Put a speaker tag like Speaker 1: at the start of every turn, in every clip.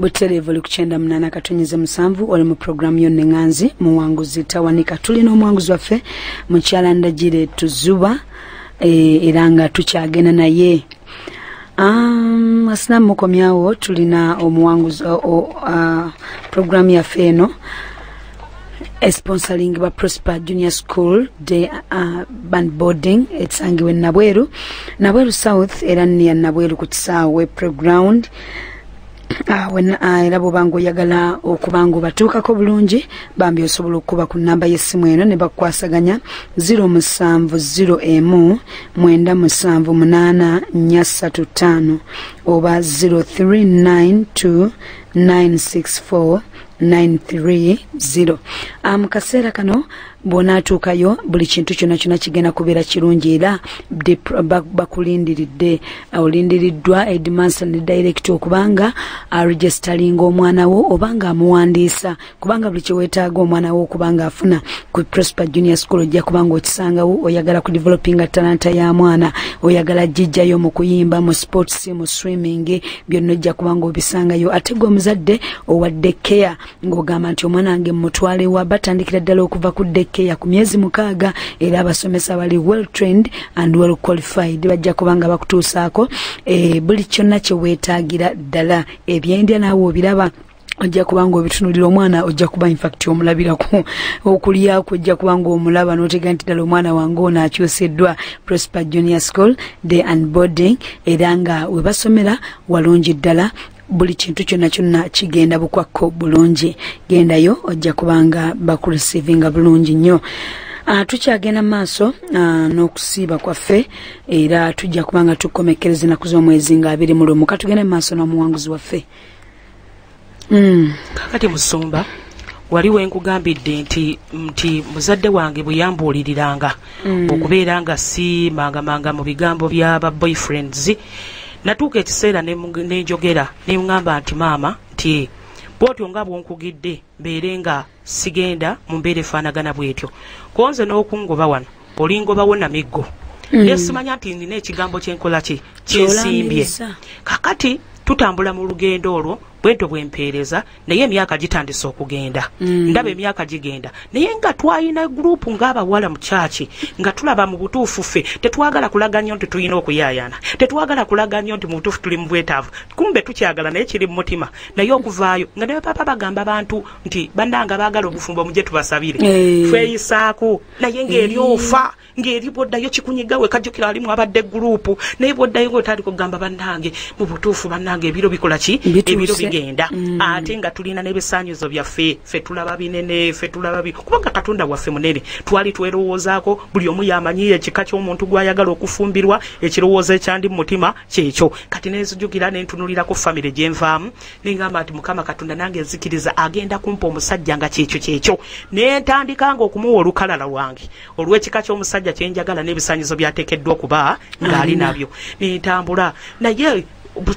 Speaker 1: Butereevu oli ku 98.7, oli mu programu yo Neŋŋanzi Muwanguzi Tawanika. Tulina omuwanguzi waffe mukyala Ndagire Tuzuba, era nga tukyagenda naye. Asina mukomyawo, tulina omuwanguzi. Programu yaffe eno esponsoring ba Prosper Junior School Day Band Boarding, etsangiwe Nabweru, Nabweru South, era niya Nabweru ku kisaawe playground. Era bw'obanga oyagala okuba nga obatuukako bulungi, bambi osobola okukuba ku nnamba y'essimu eno ne bakukwasaganya: 0701 978 435 oba 0392 964 930. Mu kaseera kano bw'onaatuukayo, buli kintu kyonna kyonna kigenda kubeera kirungi, era bakulindiridde, olindiriddwa headmaster ne director okubanga aregisteringa omwana wo oba nga amuwandiisa, kubanga buli kyeweetaaga omwana wo okubanga afuna ku Prosper Junior School ojja kubanga okisangawo. Oyagala ku developinga talanta ya mwana, oyagala gijjayo mu kuyimba, mu sports, mu swimming, byonna ojja kubanga obisangayo. Ate gwe omuzadde owa daycare ng'ogamba nti omwana wange mutwalewa, batandikira ddala okuva ku daycare ku myezi 6, era abasomesa bali well trained and well qualified, bajja kubanga bakutuusaako buli kyonna kyeweetaagira ddala. Ebyendya naawe obiraba, ojja kubanga obitunulira omwana, ojja kuba infact omulabiraku okulyaku, ojja kubanga omulaba n'otega nti ddala omwana wange ono akyusiddwa. Prosper Junior School Day and Boarding, era nga we basomera walungi ddala, buli kintu kyonna kyonna kigenda bukwakko bulungi. Gendayo, ojja kubanga bakureceivinga bulungi nnyo. Tukyagenda mu maaso n'okusiiba kwaffe, era tujja kubanga tukomekereza ennaku z'omwezi nga 21. Katugende mu maaso n'omuwanguzi waffe.
Speaker 2: Kakati musumba, wali wenkugambidde nti muzadde wange bwe yambuuliriranga okubeera nga si mangamanga mu bigambo byaba boyfriends, natuuka ekiseera nenjogera neŋŋamba nti, "Maama, nti bwotyo nga bwonkugidde mbeere nga sigenda mu mbeera efaanagana bwetyo, konze n'okungoba wano olingobawo namiggo." Naye simanya nti nina ekigambo kyenkola ki kyensimbye.
Speaker 1: Ky'olambiriza.
Speaker 2: Kakati tutambula mu lugendo olwo bwentyo bwempeereza, naye emyaka gitandise okugenda. Ndaba emyaka gigenda, naye nga twalina gurupu ng'abawala mu kyaki, nga tulaba mu butuufu ffe tetwagala kulaga nnyo nti tulina okuyaayaana, tetwagala kulaga nnyo nti mu butuufu tuli mu bwetaavu. Kumbe tukyagala, naye kiri mu mutima. Naye okuvaayo nga ne papa bagamba abantu nti, "Bannanga baagala obufumbo, mujje tubasabire." Tweyisaako, naye ng'eri ofa ng'eri bwoddayo kikunyiga wekajjukira alimu abadde gurupu, naye bwoddayo ngaotandika okugamba, "Bannange, mu butuufu bannange, ebiro bikola ki?"
Speaker 1: Bituuse.
Speaker 2: Ebiro bigenda. Ate nga tulina n'ebisaanyizo byaffe, ffe tulaba binene, ffe tulaba kubanga Katonda waffe munene. Twali twerowoozaako, buli omu yamanyi ekika ky'omuntu gw'ayagala okufumbirwa, ekirowoozo ekyandi mu mutima kyekyo. Kati nenzijukira nentunulirako famire gyenvaamu, nengamba nti, "Mukama Katonda, nange nzikiriza agenda kumpa omusajja nga kyekyo kyekyo." Nentandika nga okumuwa olukalala lwange olw'ekika ky'omusajja kyenjagala n'ebisaanyizo byateekeddwa okuba ng'ali nabyo. Nentambula, naye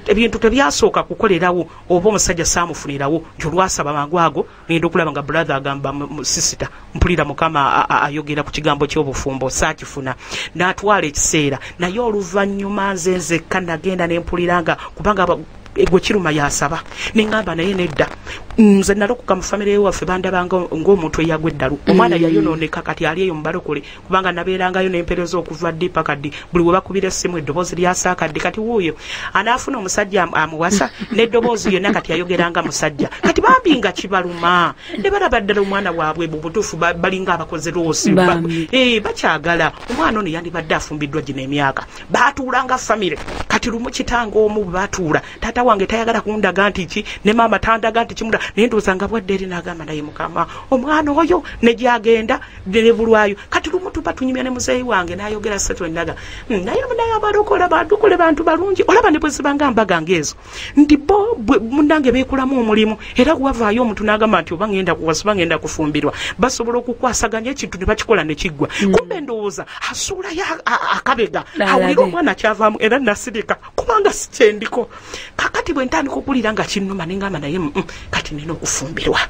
Speaker 2: ebintu tebyasooka kukolerawo oba omusajja saamufunirawo nti olwasaba mangu ago ngenda okulaba nga brother agamba, "Sister, mpulira Mukama ayogera ku kigambo ky'obufumbo." Saakifuna, n'atwala ekiseera, naye oluvannyuma nze nzekka nagenda nempulira nga kubanga gwe kiruma yasaba, neŋŋamba, "Naye nedda, nze nalokoka." Mu famire waffe bandabanga ng'omuntu eyagwa eddalu, omwana yayonooneka, kati ali eyo mubalokole, kubanga nabeerangayo nempereza okuva ddi paka ddi, buli we bakubira essimu eddoboozi lyasaakadde. Kati wuuyo anaafuna omusajja amuwasa n'eddoboozi yonna kati ayogeranga musajja. Kati bambi nga kibaluma ne balaba ddala omwana waabwe mu butuufu balinga abakoze loosi.
Speaker 1: Bambi.
Speaker 2: Bakyagala omwana ono yandibadde afumbiddwa gino emyaka. Baatuulanga famire. Kati lumu kitange omu bwe batuula, taata wange tayagala kundaga nti ki, ne maama tandaga nti kimula, naye ndowooza nga bwadde eri n'agamba, "Naye Mukama, omwana oyo ne gyagenda ne bulwayo." Kati lumu tuba tunyumya ne muzeeyi wange n'ayogera setwenaga, Naye abalokola bantukole bantu balungi, olaba ne bwe zibanga mbaga ng'ezo nti bo munnange beekolamu omulimu, era wavaayo omuntu n'agamba nti oba ngenda kuwasa oba ngenda kufumbirwa, basobola okukwasaganya ekintu ne bakikola ne kiggwa." Kumbe ndowooza asuulayo akabega
Speaker 1: Alabe.
Speaker 2: awulire omwana kyavaamu, era nasirika kubanga si kyendiko. Kakati bwe ntandika okuwulira nga kinnuma, ne ngamba, "Naye kati nina okufumbirwa."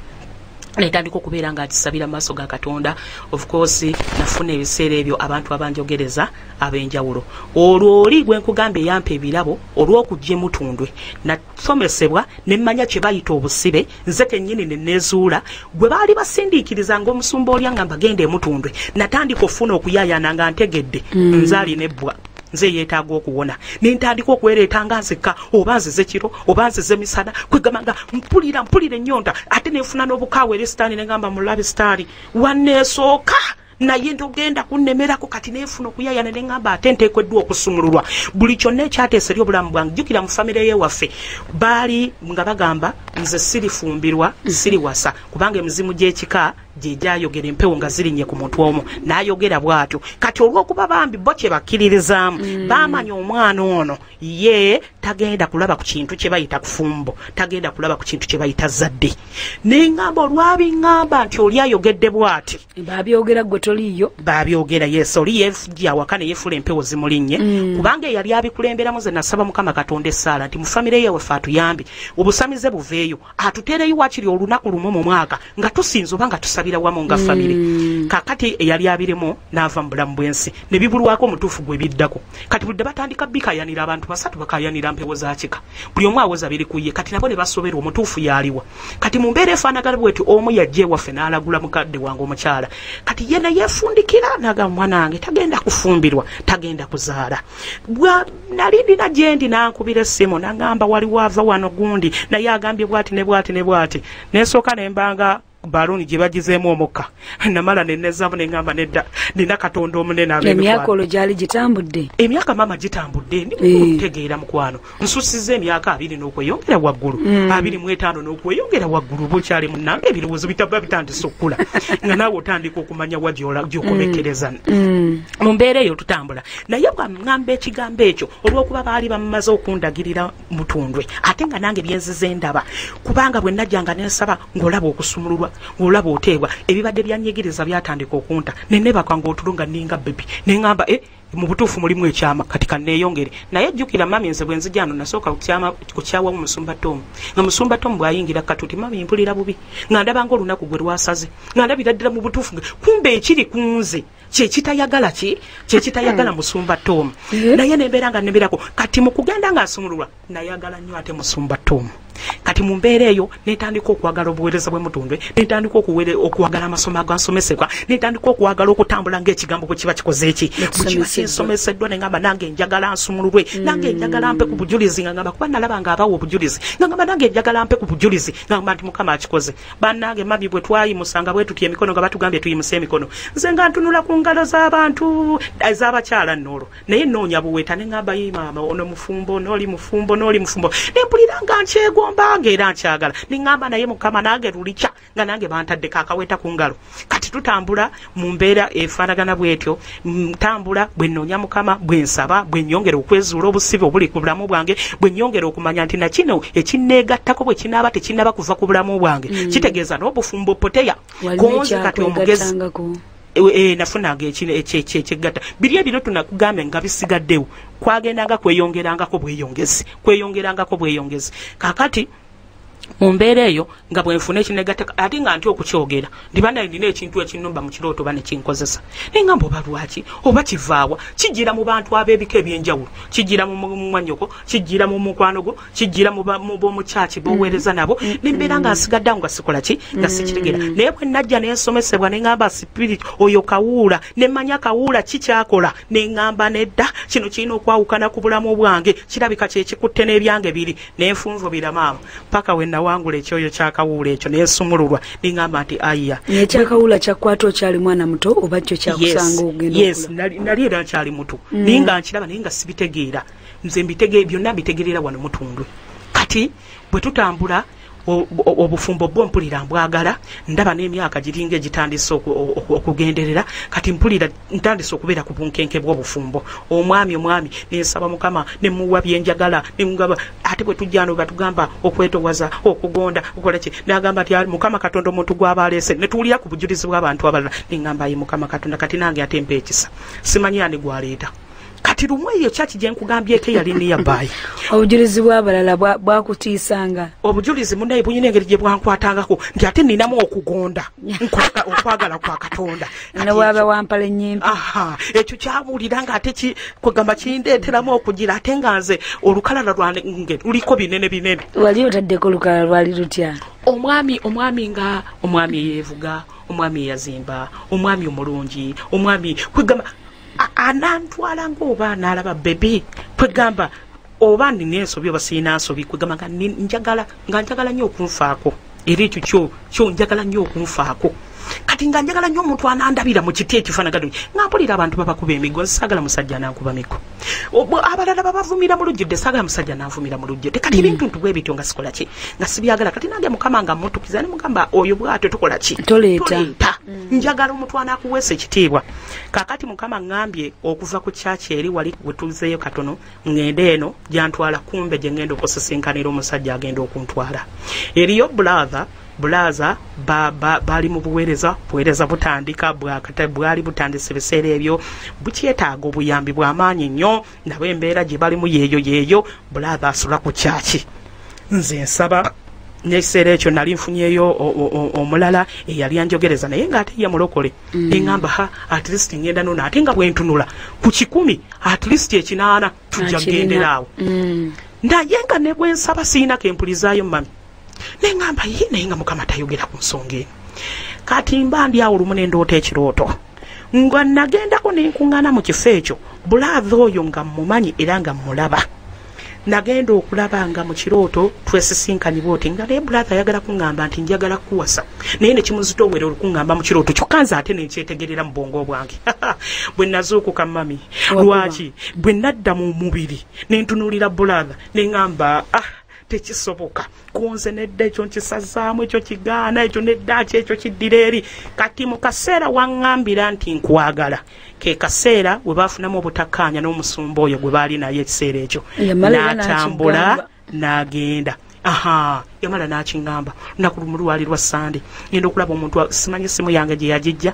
Speaker 2: Netandika okubeera nga akisabira mu maaso ga Katonda. Of course nafuna ebiseera ebyo abantu abanjogereza ab'enjawulo. Olwo oli gwe nkugambye yampa ebirabo olw'okujja emutundwe, nasomesebwa ne mmanya kye bayita obusibe, nze kennyini ne neezuula gwe baali basindiikiriza ng'omusumba oli angamba genda emutundwe. Natandika okufuna okuyaayaana nga ntegedde nze alina ebbwa, nze yeetaaga okuwona. Ne ntandika okwereeta nga nzekka, oba nzize kiro oba nzize misana, kwegamba nga mpulira ennyonta, ate nenfuna n'obukaawa eri sitaani, ne ngamba mulabe sitaani wanneesooka naye ntogenda kunnemerako. Kati nenfuna okuyayana ne ngamba ate nteekeddwa okusumululwa buli kyonna ekyateesa eri obulamu bwange. Jjukira mu famire y'ewaffe baali nga bagamba nze sirifumbirwa, siriwasa, kubanga emizimu gy'ekika gye gyayogera empewo nga zirinnye ku muntu omu n'ayogera bw'atyo. Kati olw'okuba bambi bo kye bakkiririzaamu, baamanya omwana ono ye tagenda kulaba ku kintu kye bayita kufumbo, tagenda kulaba ku kintu kye bayita zadde. Ne ŋŋamba olwabiŋŋamba nti oli ayogedde bw'ati,
Speaker 1: babyogera gwe toliiyo,
Speaker 2: babyogera yes, oli yefujja awaka ne yefuula empewo zimulinnye, kubanga eyali abikulemberamu. Nze nasaba Mukama Katonda essaala nti mu famire yewaffe atuyambe obusamize buveeyo, atuteereyo wakiri olunaku lumu mu mwaka nga tusinza oba nga tusabira wamu nga famire. Kakati eyali abirimu n'ava mu bulamu bw'ensi ne bibulwako omutuufu gwe biddako. Kati budde batandika bikayanira, abantu basatu bakayanira mpewo za kika, buli omu awoza biri ku ye. Kati nabo ne basoberwa omutuufu yaliwa. Kati mu mbeera efaanagana bweti, omu yajja ewaffe n'alagula mukadde wange omukyala. Kati ye ne yeefundikira n'agamba mwana wange tagenda kufumbirwa, tagenda kuzaala. Bwa nali ndina gye ndi n'ankubira essimu n'agamba waliwo ava wano gundi naye agambye bw'ati ne bw'ati ne bw'ati. Nesooka ne mbanga baluuni gye bagizeemu omukka, namala nenezaamu ne ŋŋamba nedda, nina Katonda omunene.
Speaker 1: Emyaka olwo gyali gitambudde?
Speaker 2: Emyaka maama gitambudde, ndi kutegeera mukwano, nsusiza emyaka 20 n'okweyongera waggulu, 25 n'okweyongera waggulu. Oba okyali munnange, ebirowoozo bitaba bitandise okukula nga naawe otandika okumanya wa gy'okomekkereza. Mu mbeera eyo tutambula, naye bwaŋŋamba ekigambo ekyo, olw'okuba baali bamaze okundagirira mutundwe, ate nga nange byenzize ndaba, kubanga bwe najjanga nensaba ng'olaba okusumululwa, ng'olaba oteebwa, ebibadde byanyigiriza byatandika okunta, ne neebaka ng'otulo nga nninga bebi, ne ŋŋamba mu butuufu mulimu ekyama, kati kanneeyongere. Naye jjukira mami, nze bwe nzija ano nasooka kukyawamu Musumba Tomu, nga Musumba Tomu bw'ayingira katuti mami mpulira bubi, nga ndaba ng'olunaku gwe lwasaze, nga ndabira ddala mu butuufu kumbe ekiri ku nze kyekitayagala ki kyekitayagala Musumba Tomu. Naye nembeera nga nnemerako. Kati mu kugenda nga nsumululwa nayagala nnyo ate Musumba Tomu. Kati mu mbeera eyo netandika okwagala obuweereza bwe mutundwe, netandika okwagala amasomo agansomesebwa, netandika okwagala okutambula ng'ekigambo bwe kiba kikoze eki bwe kiba kinsomeseddwa. Ne ngamba nange njagala nsumululwe, nange njagala mpe ku bujulizi, nga ngamba kuba nalaba nga abawa obujulizi, nga ngamba nange njagala mpe ku bujulizi, nga ngamba nti Mukama akikoze. Bannange mami, bwe twayimusanga bwe tuti emikono, nga batugambye tuyimuse emikono, nze nga ntunula ku ngalo z'abantu ez'abakyala nnoolwo, naye nnoonya buweta. Ne ngamba yi maama, ono mufumbo, n'oli mufumbo, n'oli mufumbo, ne mpulira nga nkyegomba nga era nkyagala. Ne ŋŋamba naye Mukama nange lulikya nga nange bantaddeko akaweta ku ngalo. Kati tutambula mu mbeera efaanagana bwetyo, ntambula bwe nnoonya Mukama, bwe nsaba, bwe nnyongera okwezuula obusibe obuli ku bulamu bwange, bwe nnyongera okumanya nti nakino ekinneegattako bwe kinaaba tekinnaba kuva ku bulamu bwange, kitegeeza n'obufumbo poteya konze. Kati omugezi nafunanga ekyegatta biri ebiro tunakugambye nga bisigaddewo, kwagendanga kweyongerangako bweyongezi, kweyongerangako bweyongezi. Kakati mu mbeera eyo nga bwe nfuna ekinegatta, ate nga ntya okukyogera ndi bannaye nina ekintu ekinnumba mu kirooto oba nekinkozesa, naye ngamba oba lwaki oba kivaawa. Kijjira mu bantu ab'ebika ebyenjawulo, kijjira mu mwannyoko, kijjira mu mukwano gwo, kijjira mu b'omukyaki b'oweereza nabo. Nembeera nga nsigadde awo nga sikola ki, nga sikitegeera. Naye bwe najja ne nsomesebwa ne ŋŋamba spirit oyo kawuula, ne mmanya kawuula kikyakola, ne ŋŋamba nedda, kino kirina okwawukana ku bulamu bwange, kirabika kyekikutte n'ebyange biri. Nenfunvubira maama paka we nawangula ekyoyo kyakawuula ekyo, nensumululwa, ne ŋŋamba nti aya.
Speaker 1: Ekyakawuula kyakukwata okyali mwana muto oba kyo kyakusanga ogenda?
Speaker 2: Yes, nali era nkyali muto, naye nga nkiraba, naye nga sibitegeera. Nze byonna mbitegeerera wano mutundwe. Kati bwe tutambula obufumbo bwo mpulira mbwagala, ndaba n'emyaka giringa egitandise okugenderera. Kati mpulira ntandise okubeera ku bunkenke bw'obufumbo. Omwami nensaba Mukama nemuwa byenjagala, nemugaba. Ate bwe tujja ano batugamba okwetowaza, okugonda, okukola ki, nagamba nti Mukama Katonda omuntu gw'aba aleese, ne tuwulira ku bujulizi bw'abantu abalala, neŋŋamba ayi Mukama Katonda, kati nange ate mpa ekisa, simanyi ani gw'aleeta. Kati Kati lumu eyo kyaki gye nkugambyeko eyali nearby.
Speaker 1: Obujulizi bw'abalala bwakutiisanga.
Speaker 2: Obujulizi munnaye buyina engeri gye bwankwatangako nti ate ninamu okugonda okwagala kwa Katonda.
Speaker 1: Ne bw'aba wampala ennyimpi.
Speaker 2: Aha, ekyo kyabuulira nga ate kwegamba kindeeteramu okugira ate nga nze olukalala lwange luliko binene binene.
Speaker 1: Wali otaddeko olukalala lwali lutya?
Speaker 2: Omwami nga omwami eyeevuga, omwami eyazimba, omwami omulungi, omwami kwegamba anantwala ng'oba n'alaba bebi kwegamba oba nina ensobi oba sirina nsobi kwegamba nga njagala nnyo okunfaako era ekyo kyo njagala nnyo okunfaako. Kati nga njagala nnyo omuntu anandabira mu kiti ekifaanagana nga mpulira abantu babakuba emiggo, saagala musajja anankuba miggo, abalala babavumira mu lujjudde, saagala musajja ananvumira mu lujjudde. Kati ebintu ntu bwe bityo nga sikola ki, nga sibyagala. Kati nange Mukama nga mmutukiza ne mugamba oyo bw'atyo tukola ki, toleeta. Njagala omuntu anaakuweesa ekitiibwa. Kaakati Mukama ŋŋambye okuva ku kyaki eri wali we tuzeeyo katono ŋŋende eno gyantwala, kumbe gye ŋŋenda okusisinkanira omusajja agenda okuntwala. Eriyo bulaza bali mu buweereza butandika bwali butandise ebiseera ebyo, bukyetaaga obuyambi bw'amaanyi nnyo, nabo embeera gye balimu yeeyo. Bulaza asula ku kyaki, nze nsaba n'ekiseera ekyo nali nfunyeyo omulala eyali anjogereza naye ng'ate ye mulokole. Neŋŋamba ha at least ŋŋenda nono, ate nga bwe ntunula ku 100 at least 80 tujja kugendera awo. Naye nga ne bwe nsaba sirina ke mpulizaayo mami. Neŋŋamba ye naye nga Mukama tayogera ku nsonga eno. Kati mba ndi awo lumu ne ndoota ekirooto nga nagendako ne nkuŋŋaana mu kifo ekyo, bulaza oyo nga mmumanyi era nga mmulaba. Nagenda okulaba nga mu kirooto twesisinkanye bw'oti nga naye bulaza ayagala kuŋŋamba nti njagala kuwasa, naye ne kimuzitoowera olukuŋŋamba mu kirooto kyokka nze ate ne nkyetegerera mu bwongo bwange. Bwe nazuukuka mami, lwaki bwe nadda mu mubiri ne ntunuulira bulaza ne ŋŋamba ah tekisoboka, kunze nedda ekyo nkisazaamu, ekyo kigaana, ekyo nedda ki, ekyo kiddira eri. Kati mu kaseera waŋŋambira nti nkwagala, ke kaseera we baafunamu obutakkaanya n'omusumba oyo gwe baali naye ekiseera ekyo, n'atambula n'agenda. Aha, yamala n'akiŋŋamba. Lunaku lumu lwali lwa Sande, ngenda okulaba omuntu simanyi essimu yange gye yagijja,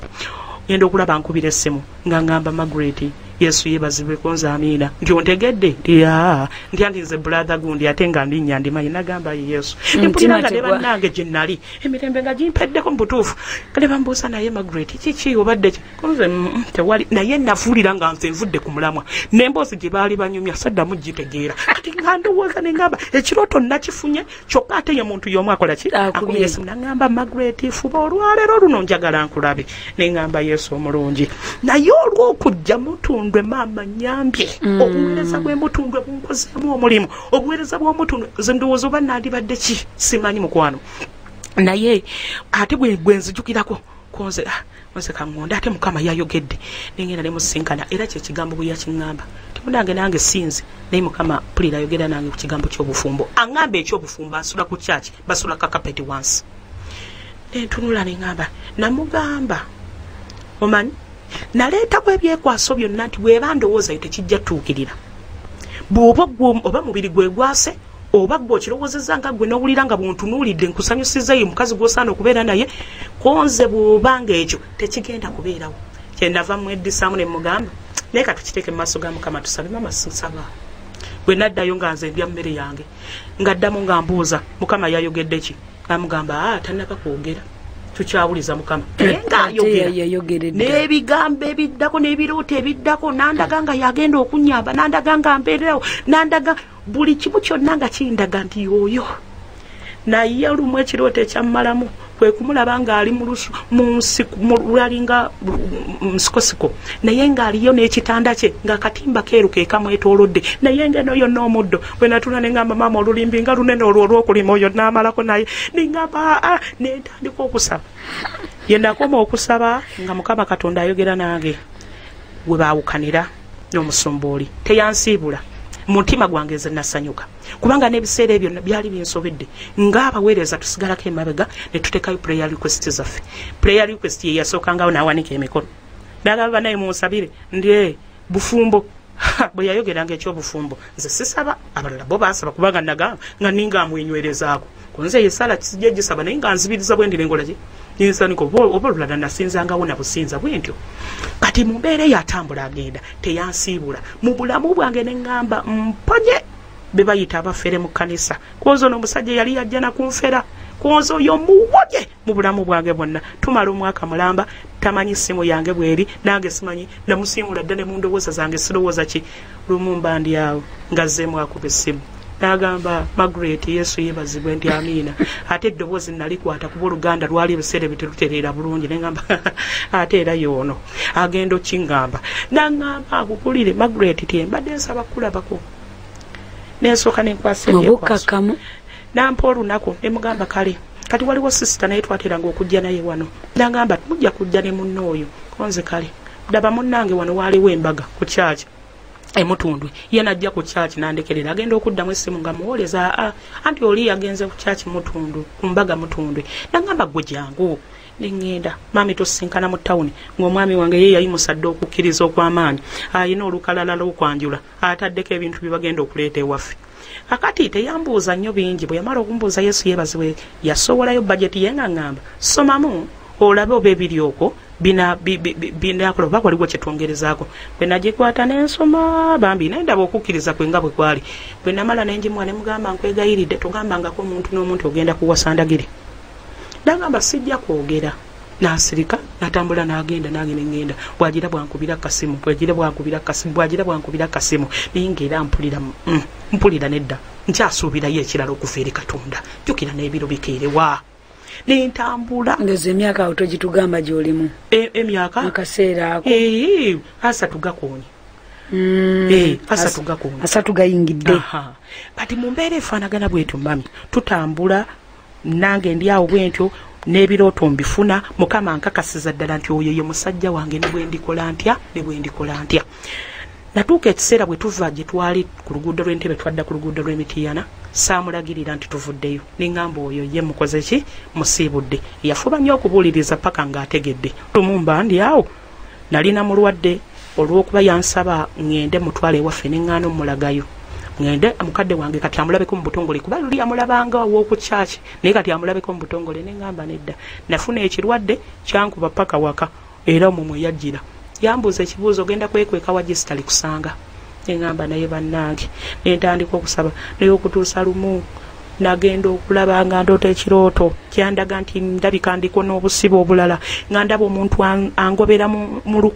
Speaker 2: ngenda okulaba nkubira essimu nga ŋŋamba Margaret, Yesu yeebazibwe konze amiina, nti ontegedde? Nti aa, nti anti nze brother gundi ate nga ndinnya ndimanyi. Nagamba Yesu, mpulira nga ne bannange gye nali emirembe nga gimpeddeko mu butuufu. Kale bambuuza naye Margaret kiki obadde ki? Konze tewali, naye nafuulira nga nze nvudde ku mulamwa n'emboozi gye baali banyumya saddamu gitegeera. Kati nga ndowooza ne ŋŋamba ekirooto nakifunye kyokka ate ye muntu y'omu akola ki, akubira essimu naŋŋamba Margaret fuba olwaleero luno njagala nkulabe. Ne ŋŋamba Yesu omulungi, naye olw'okujja Mutundwe maama nnyambye, obuweereza bw'Emutundwe bunkozeemu omulimu, obuweereza bw'Omutundwe nze ndowooza oba nandibadde ki simanyi mukwano, naye ate bwe nzijukirako konze nze kaŋŋonde ate Mukama yayogedde nengenda ne musinkana, era kye kigambo bwe yakiŋŋamba temunange nange sinze, naye Mukama mpulira ayogera nange ku kigambo ky'obufumbo, aŋŋamba eky'obufumbo asula ku kyaki basula kakapeti wansi. Nentunula ne ŋŋamba, namugamba omanyi naleetako ebyekwaso byonna nti bw'eba ndowooza yo tekijja tuukirira, bw'oba oba mubiri gwe gwase oba gwe okirowoozezza nga gwe n'owulira nga bw'ontunuulidde nkusanyusizza ye mukazi gw'osaana okubeera naye, konze bw'oba ng'ekyo tekigenda kubeerawo. Kye nava mweddisaamu ne mugamba naye ka tukiteeke mu maaso ga Mukama tusabe. Maama nsaba. Bwe naddayo nga nze ndya mmere yange nga ddamu nga mbuuza Mukama yayogedde ki, amugamba aa tannaba kwogera, tukyawuliza Mukama. Naye ng'ayogera n'ebigambo ebiddako n'ebirooto ebiddako, nandaga nga yagenda okunnyamba, nandaga nga mbeererawo, nandaga buli kimu kyonna nga kindaga nti y'oyo. Naye olumu ekirooto ekyammalamu kwe kumulaba ng'ali lwalinga nsikosiko, naye ng'aliyo n'ekitanda kye ng'akatimba keeru ke kamwetoolodde, naye ng'eno yonna omuddo. Bwe natula ne ŋŋamba maama olulimbi nga lunene olwo olw'okulima oyo n'amalako, naye ne ŋŋamba aa, ne ntandika okusaba. Ye nakoma okusaba nga Mukama Katonda ayogera nange we baawukanira n'omusumba oli, teyansiibula. Mutima gwange nze nasanyuka kubanga n'ebiseera ebyo byali binsobedde ng'abaweereza tusigalako emabega ne tuteekayo prayer request zaffe. Prayer request ye yasookangawo n'awanika emikono n'agamba naye munsabire ndi bufumbo. Bwe yayogeranga eky'obufumbo nze sisaba, abalala bo baasaba kubanga nagamba nga ninga amwenywerezaako. Kunze yesala kisije gisaba naye nga nzibiriza bwe ndirengola ki ninsaniko oba olulala nasinzangawo na businza bwe ntyo. Kati mu mbeera yatambula agenda teyansiibula mu bulamu bwange ne ŋŋamba mponye be bayita abafere mu kkanisa, konzo n'omusajja yali yajja nakunfera, konzo oyo muwonye mu bulamu bwange bwonna. Tumala omwaka mulamba tamanyi ssimu yange bweri, nange simanyi, namusiimula dda ne mu ndowooza zange sirowooza ki. Lumu mba ndi awo nga zzeemu akuba essimu n'agamba Margaret Yesu yeebazibwe, nti amiina. Ate eddoboozi nalikwata kuba oluganda lwali ebiseera biterutereera bulungi, ne ŋŋamba ate era y'ono agenda okiŋŋamba. N'aŋŋamba akukulire Margaret ti mbadde nsaba kukulabako, nensooka nenkwasa
Speaker 1: ebyekwaso
Speaker 2: nampa olunaku ne mugamba kale. Kati waliwo sisita naye twateranga okujja naye wano, nagamba mujja kujja ne munno oyo, konze kale ddaba munnange wano waaliwo embaga ku kyaki emutundwe, ye najja ku kyaki nandekerera. Agenda okuddamu essimu nga muwoleza aa anti oli yagenze ku kyaki mutundu ku mbaga mutundwe, nagamba gwe jangu. Nengenda mami tosinkana mu tawuni ng'omwami wange ye yayimusa dda okukkiriza okw'amaanyi, ayina olukalala lw'okwanjula ataddeko ebintu bye bagenda okuleeta ewaffe. Akati teyambuuza nnyo bingi, bwe yamala okumbuuza Yesu yeebazibwe yasowolayo bajeti ye nga ŋŋamba somamu olabe oba ebiri okwo binakola oba waliwo kye twongerezaako. Bwe nagikwata n'ensoma bambi naye ndaba okukkiriza kwe nga bwe kwali. Bwe namala ne ngimuwa ne mugamba nkwegayiridde togambangako omuntu n'omuntu ogenda kuwasa ndagire. Nagamba sijja kwogera, nasirika natambula n'agenda nange ne ŋŋenda. Bwagira bwankubira kasimu, bwagira bwankubira kasimu, bwagira bwankubira kasimu, naye ng'era mpulira mpulira nedda nkyasuubirayo ekirala okuva eri Katonda. Jjukira n'ebiro bikeerewa nentambula.
Speaker 1: Ndoza emyaka awo togitugamba gy'olimu
Speaker 2: emyaka
Speaker 1: akaseera ako
Speaker 2: 30 gakoonye 30 gakoonye
Speaker 1: 30 gayingidde.
Speaker 2: Kati mu mbeera efaanagana bwetyo mami tutambula nange ndi awo bwentyo n'ebirooto mbifuna. Mukama nkakasiza ddala nti oyo ye musajja wange ne bwe ndikola ntya ne bwe ndikola ntya. Natuuka ekiseera bwe tuva gye twali ku luguudo lw'Entebe twadda ku luguudo lw'Emitiyana, saamulagirira nti tuvuddeyo, ne ŋŋamba oyo ye mukoze ki musiibudde. Yafuba nnyo okubuuliriza paka ng'ategedde. Lumu mba ndi awo nalina mulwadde olw'okuba yansaba ŋŋende mutwale ewaffe ne ŋŋaana omulagayo ŋŋende mukadde wange kati amulabeko mu butongole, kuba luli amulabanga ow'oku kyaki naye kati amulabeko mu butongole. Ne ŋŋamba nedda. Nafuna ekirwadde kyankuba paka waka era omwo mwe yajjira. Yambuuza ekibuuzo ogenda kwekweka wa gye sitali kusanga. Ne ŋŋamba naye bannange, ne ntandika okusaba naye okutuusa lumu nagenda okulaba nga ndoota ekirooto kyandaga nti ndabika ndiko n'obusibe obulala, nga ndaba omuntu angobera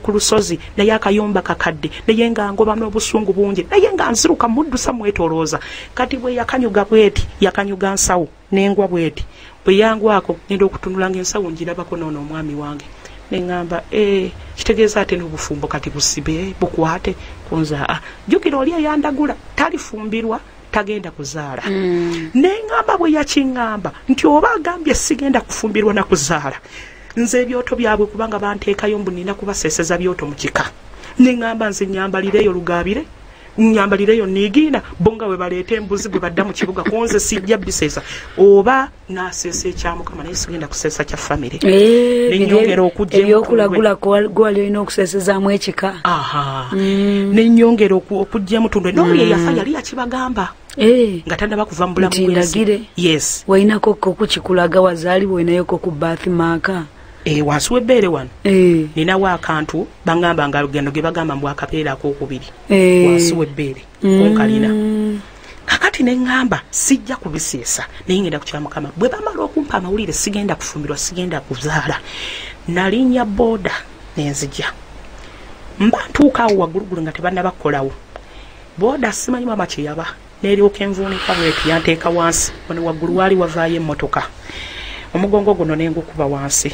Speaker 2: ku lusozi naye akayumba kakadde, naye nga ngoba n'obusungu bungi, naye nga nziruka muddusa mwetolooza. Kati bwe yakanyuga bweti yakanyuga nsawo nengwa bweti, bwe yangwako ngenda okutunula ng'ensawo ngirabako noono omwami wange. Ne ŋŋamba kitegeeza ate n'obufumbo kati busibe bukwate kunza. Jjukira oli eyandagula talifumbirwa tagenda kuzaala. Ne ŋŋamba bwe yakiŋŋamba nti oba agambye sigenda kufumbirwa na kuzaala, nze ebyoto byabwe kubanga banteekayo mbu nina kubaseeseza byoto mu kika. Ne ŋŋamba nze nnyambalireeyo lugaabire, nnyambalireeyo niigiina, bo nga bwe baleeta embuzi bwe badda mu kibuga, konze sijja biseesa oba naaseesa ekya Mukama naye sigenda kuseesa kya famire. Nennyongera okujja
Speaker 1: ebyokulagula gwali olina okuseesezaamu ekika.
Speaker 2: Nennyongera okujja emutundwe n'oli eyafa yali yakibagamba nga tannaba kuva mu bulamu bw'ensi. Yes,
Speaker 1: walinako okukikulaga wazaalibwa olinayoko ku birthmark
Speaker 2: wansi w'ebbeere wano ninawo akantu bangamba nga gano ge bagamba mbu akabeere akookubiri wansi w'ebbeere konkalina. Kakati ne ŋŋamba sijja kubiseesa naye ngenda ku kya Mukama. Bwe bamala okumpa amawulire sigenda kufumbirwa sigenda kuzaala, nalinnya booda nenzija mba ntuuka awo waggulugulu nga tebannabakolawo booda, simanyi maama kye yaba n'eryoka envuunika bweti yanteeka wansi. Wano waggulu waali wavaayo emmotoka, omugongo guno ne ngukuba wansi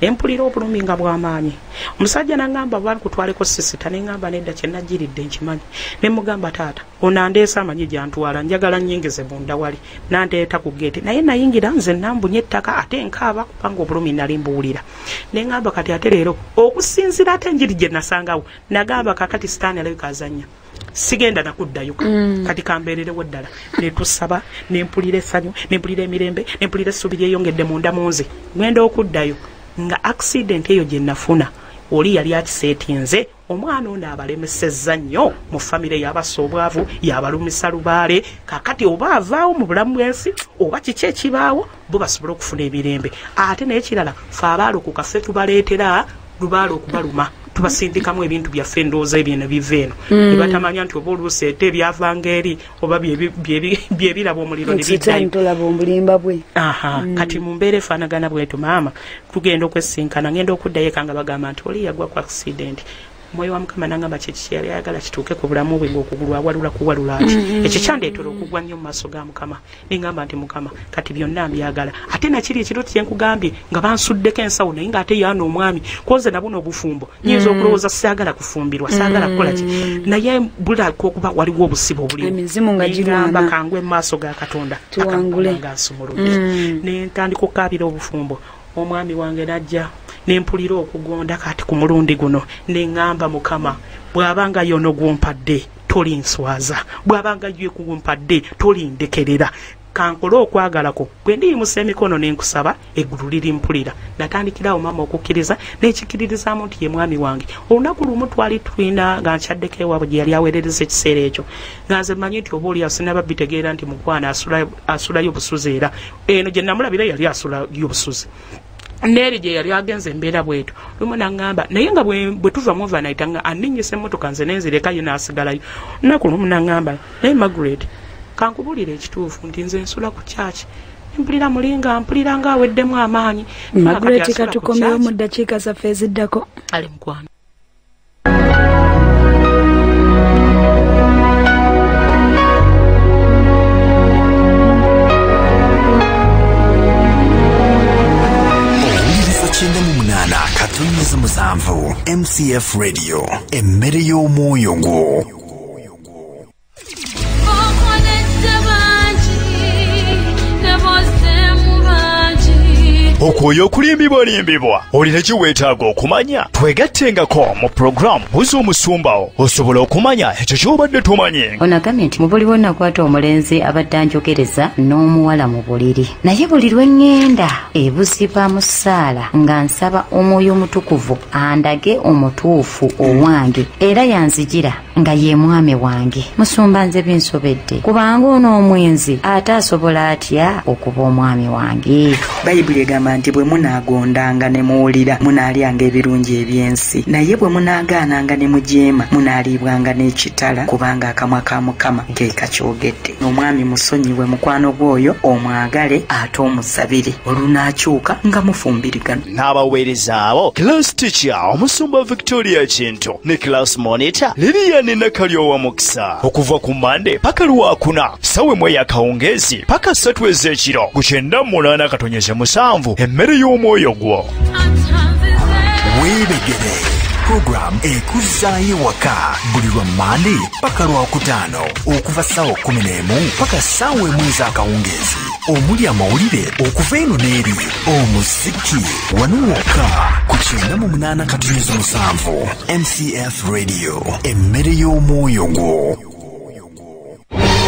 Speaker 2: ne mpulira obulumi nga bw'amaanyi. Omusajja n'aŋŋamba oba nkutwaleko sisita, ne ŋŋamba nedda kye najjiridde nkimanyi. Ne mugamba taata ono andeese amanyi gy'antwala, njagala nnyingize munda wali. Nanteeta ku geeti naye nayingira nze nambunye ettaka ate nkaaba kubanga obulumi nali mbuwulira. Ne ŋŋamba kati ate leero okusinziira ate enjiri gye nasangawo, nagamba kakati sitaani alabika azannya, sigenda nakuddayo kati kambeererewo ddala. Ne tusaba ne mpulira essanyu ne mpulira emirembe ne mpulira essuubi lyeyongedde munda mu nze. Ŋŋenda okuddayo nga accident eyo gye nafuna oli yali akiseetinze Omwana ono abalemesezza nnyo mu famire, yabassa obwavu, yabalumisa lubaale. Kakati oba avaawo mu bulamu bw'ensi oba kiki ekibaawo, bo basobole okufuna emirembe. Ate n'ekirala, fe abaalokoka ffe tubaleetera lubaale okubaluma, tubasindikamu ebintu byaffe, endowooza ebyo ne biva eno, ne batamanya nti oba oluusi ete ebyavanga eri oba byebiraba omuliro ne biddayo.
Speaker 1: Tolaba obulimba bwe.
Speaker 2: Aha. Kati mu mbeera efaanagana bwetu, maama, tugenda okwesinkana, ngenda okuddayo eka nga bagamba nti oli yagwa ku accident. Omwoyo wa Mukama nangamba kyeki kyeyali ayagala kituuke ku bulamu bwe, ng'okugulu awalula kuwalula ati. Ekyo kyandeetera okugwa nnyo mu maaso ga Mukama, nengamba nti Mukama, kati byonna mbyagala. Ate nakiri ekiro kyenkugambye nga bansuddeko ensawo, naye ng'ate yaana omwami koze nabuno obufumbo nyinza okulowooza saagala kufumbirwa, saagala kukola ki, naye bulaka okuba waliwo obusibe obuliwo.
Speaker 1: Emizimu nga
Speaker 2: Nengamba
Speaker 1: girwana.
Speaker 2: Kangwe mu maaso ga Katonda
Speaker 1: Tuwangule.
Speaker 2: nga nsumuludde, nentandika okukaabira obufumbo. Omwami wange najja, nempulira okugonda. Kati ku mulundi guno neŋŋamba, Mukama, bw'abanga yono gwompadde tolinswaza, bw'abanga ye gwompadde tolindekerera, kankole okwagalako. Bwe ndiyimusa emikono nenkusaba, eggulu lirimpulira. Natandikirawo maama okukkiriza, nekikiririzaamu nti ye mwami wange. Olunaku lumu twali tulina nga nkyaddeko ewaabwe gye yali aweerereza ekiseera ekyo, nga nze mmanyi nti oba oli asinaba bitegeera nti mukwano asulayo busuzi, era eno gye namulabira yali asulayo busuzi neeri gye yali agenze. Embeera bwetu lumu naŋŋamba, naye nga bwe tuva mu overnight nga aninnyisa emmotoka, nze nenzirekayo n'asigalayo. Lunaku lumu naŋŋamba, naye Margaret, kankubuulira ekituufu nti nze nsula ku kyaki, mpulira mulinga mpulira nga aweddemu amaanyi.
Speaker 1: Margaret, katukomewo mu ddakiika zaffe eziddako.
Speaker 2: Ali mukwano.
Speaker 3: Owuliriza 98.7 MCF Radio, emmere y'omwoyo gwo.
Speaker 4: Okoledde bangi ne bozzeemu bangi.
Speaker 5: Okwoyo okulimbibwalimbibwa olina kye weetaaga okumanya, twegattengako mu pulogulaamu Buza Omusumbawo, osobola okumanya ekyo ky'obadde tomanyi.
Speaker 6: Ono agambye nti mu buli nakwata omulenzi abadde anjogereza n'omuwala mu buliri, naye buli lwe ŋŋenda ebuziba mu ssaala nga nsaba Omwoyo Omutukuvu andage omutuufu owange, era yanzijira nga ye mwami wange. Musumba, nze binsobedde, kubanga ono omwenzi ate asobola atya okuba omwami wange?
Speaker 7: Bayibuli egamba nti bwe munaagondanga ne muwulira, munaalyanga ebirungi eby'ensi, naye bwe munaagaananga ne mujeema, munaaliibwanga n'ekitala, kubanga akamwa ka Mukama ke kakyogedde. Omwami musonyiwe mukwano gw'oyo, omwagale ate omusabire, olunaakyuka nga mufumbirigana.
Speaker 5: N'abaweereza abo, class teacher omusumba Victoria Kintu ne class monitor Lilian Nakalyowa Mukisa, okuva ku Mande paka Lwakuna, sawa 1 yakawungeezi paka 3 ez'ekiro, ku 98.7, emmere y'omwoyo gwo.
Speaker 3: Weebegere, puroguramu ekuzzaayo ewaka buli lwa Mande paka Lwakutaano, okuva ssaawa 11 paka ssaawa 1 ez'akawungeezi, omuli amawulire okuva eno n'eri, omuziki, wano wokka ku 98.7 MCF Radio, emmere y'omwoyo gwo.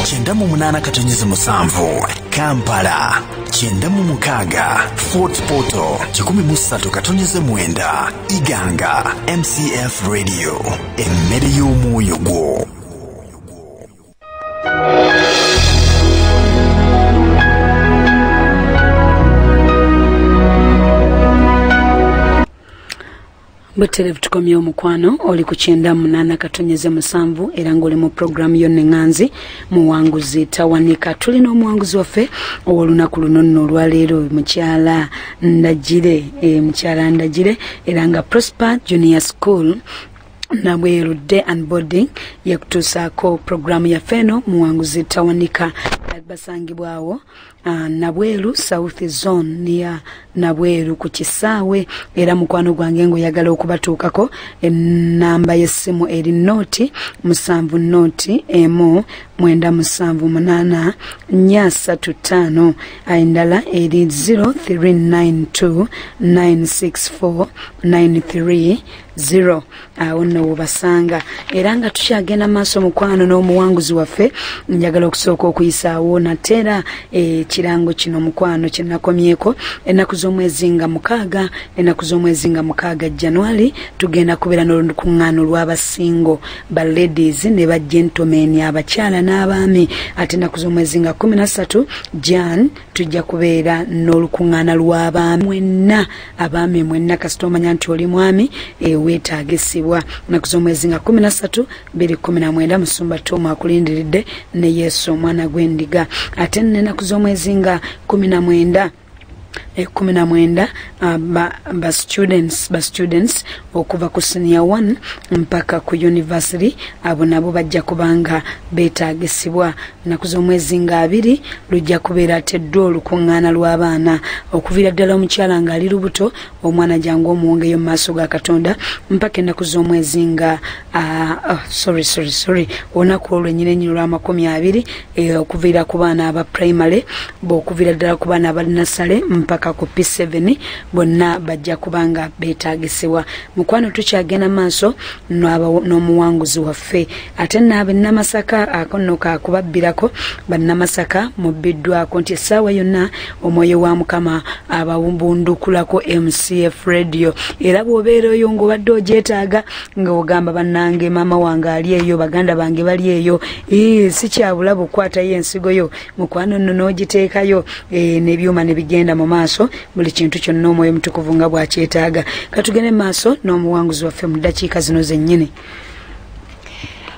Speaker 3: 98.7 Kampala, 96 Fort Portal, 103.9 Iganga. MCF Radio, emmere y'omwoyo gwo.
Speaker 1: Buterevu tukomyewo mukwano, oli ku 98.7 era ng'oli mu puroguramu yo Neŋŋanzi Muwanguzi Tawanika. Tulina omuwanguzi waffe ow'olunaku luno nno olwaleero, mukyala Ndagire, mukyala Ndagire, era nga Prosper Junior School Nabweru Day and Boarding yekutuusaako puroguramu yaffe eno Muwanguzi Tawanika. Basangibwawo Nabweru South Zone near Nabweru ku kisaawe. Era mukwano gwange ng'oyagala okubatuukako, enamba y'essimu eri 0 7 0 1. 978 435. Endala eri 0392 964 930. Awo nno wobasanga. Era nga tukyagenda maaso mukwano n'omuwanguzi waffe, njagala okusooka okuyisaawo nateera ekirango kino mukwano kyenakomyeko. Ennaku z'omwezi nga 6, ennaku z'omwezi nga 6 January, tugenda kubeera n'olukuŋŋaano lw'abasingo ba ladies ne ba gentlemen, abakyala n'abaami. Ate ennaku z'omwezi nga 13 Jan tujja kubeera n'olukuŋŋaana lw'abaami mwenna, abaami mwenna kasita omanya nti oli mwami weetaagisibwa. Ennaku z'omwezi nga 13 2019 Musumba Tom akulindiridde ne Yesu omwana gw'endiga. Ate n'ennaku z'omwezi nga 19 ba students okuva ku senior 1 mpaka ku university, abo nabo bajja kubanga beetaagisibwa. Ennaku z'omwezi nga 2 lujja kubeera teddwa olukuŋŋaana lw'abaana okuviira ddala omukyala ng'ali lubuto, omwana jangu omuwongeyo mu maaso ga Katonda mpaka ennaku z'omwezi nga olunaku olwennyini lwa 20 okuviira ku baana aba primary, okuviira ddala ku baana aba nasale mpaka ku P7 bonna bajja kubanga beetaagisibwa. Mukwano tukyagenda maaso n'omuwanguzi waffe. Ate n'abannamasaka akonno kakubabbirako, bannamasaka mubbiddwako nti essaawa yonna omwoyo wa Mukama abawumbundukulako MCF Radio. Era bw'obeera oyo ng'obadde ogyetaaga ng'ogamba bannange maama wange ali eyo, baganda bange bali eyo, si kyabulabu okukwatayo ensigo yo mukwano nno n'ogiteekayo, n'ebyuma ne bigenda mu maaso, buli kintu kyonna omwoyo omutukuvu nga bw'akyetaaga. Katugende maaso n'omuwanguzi waffe mu ddakiika zino zennyini.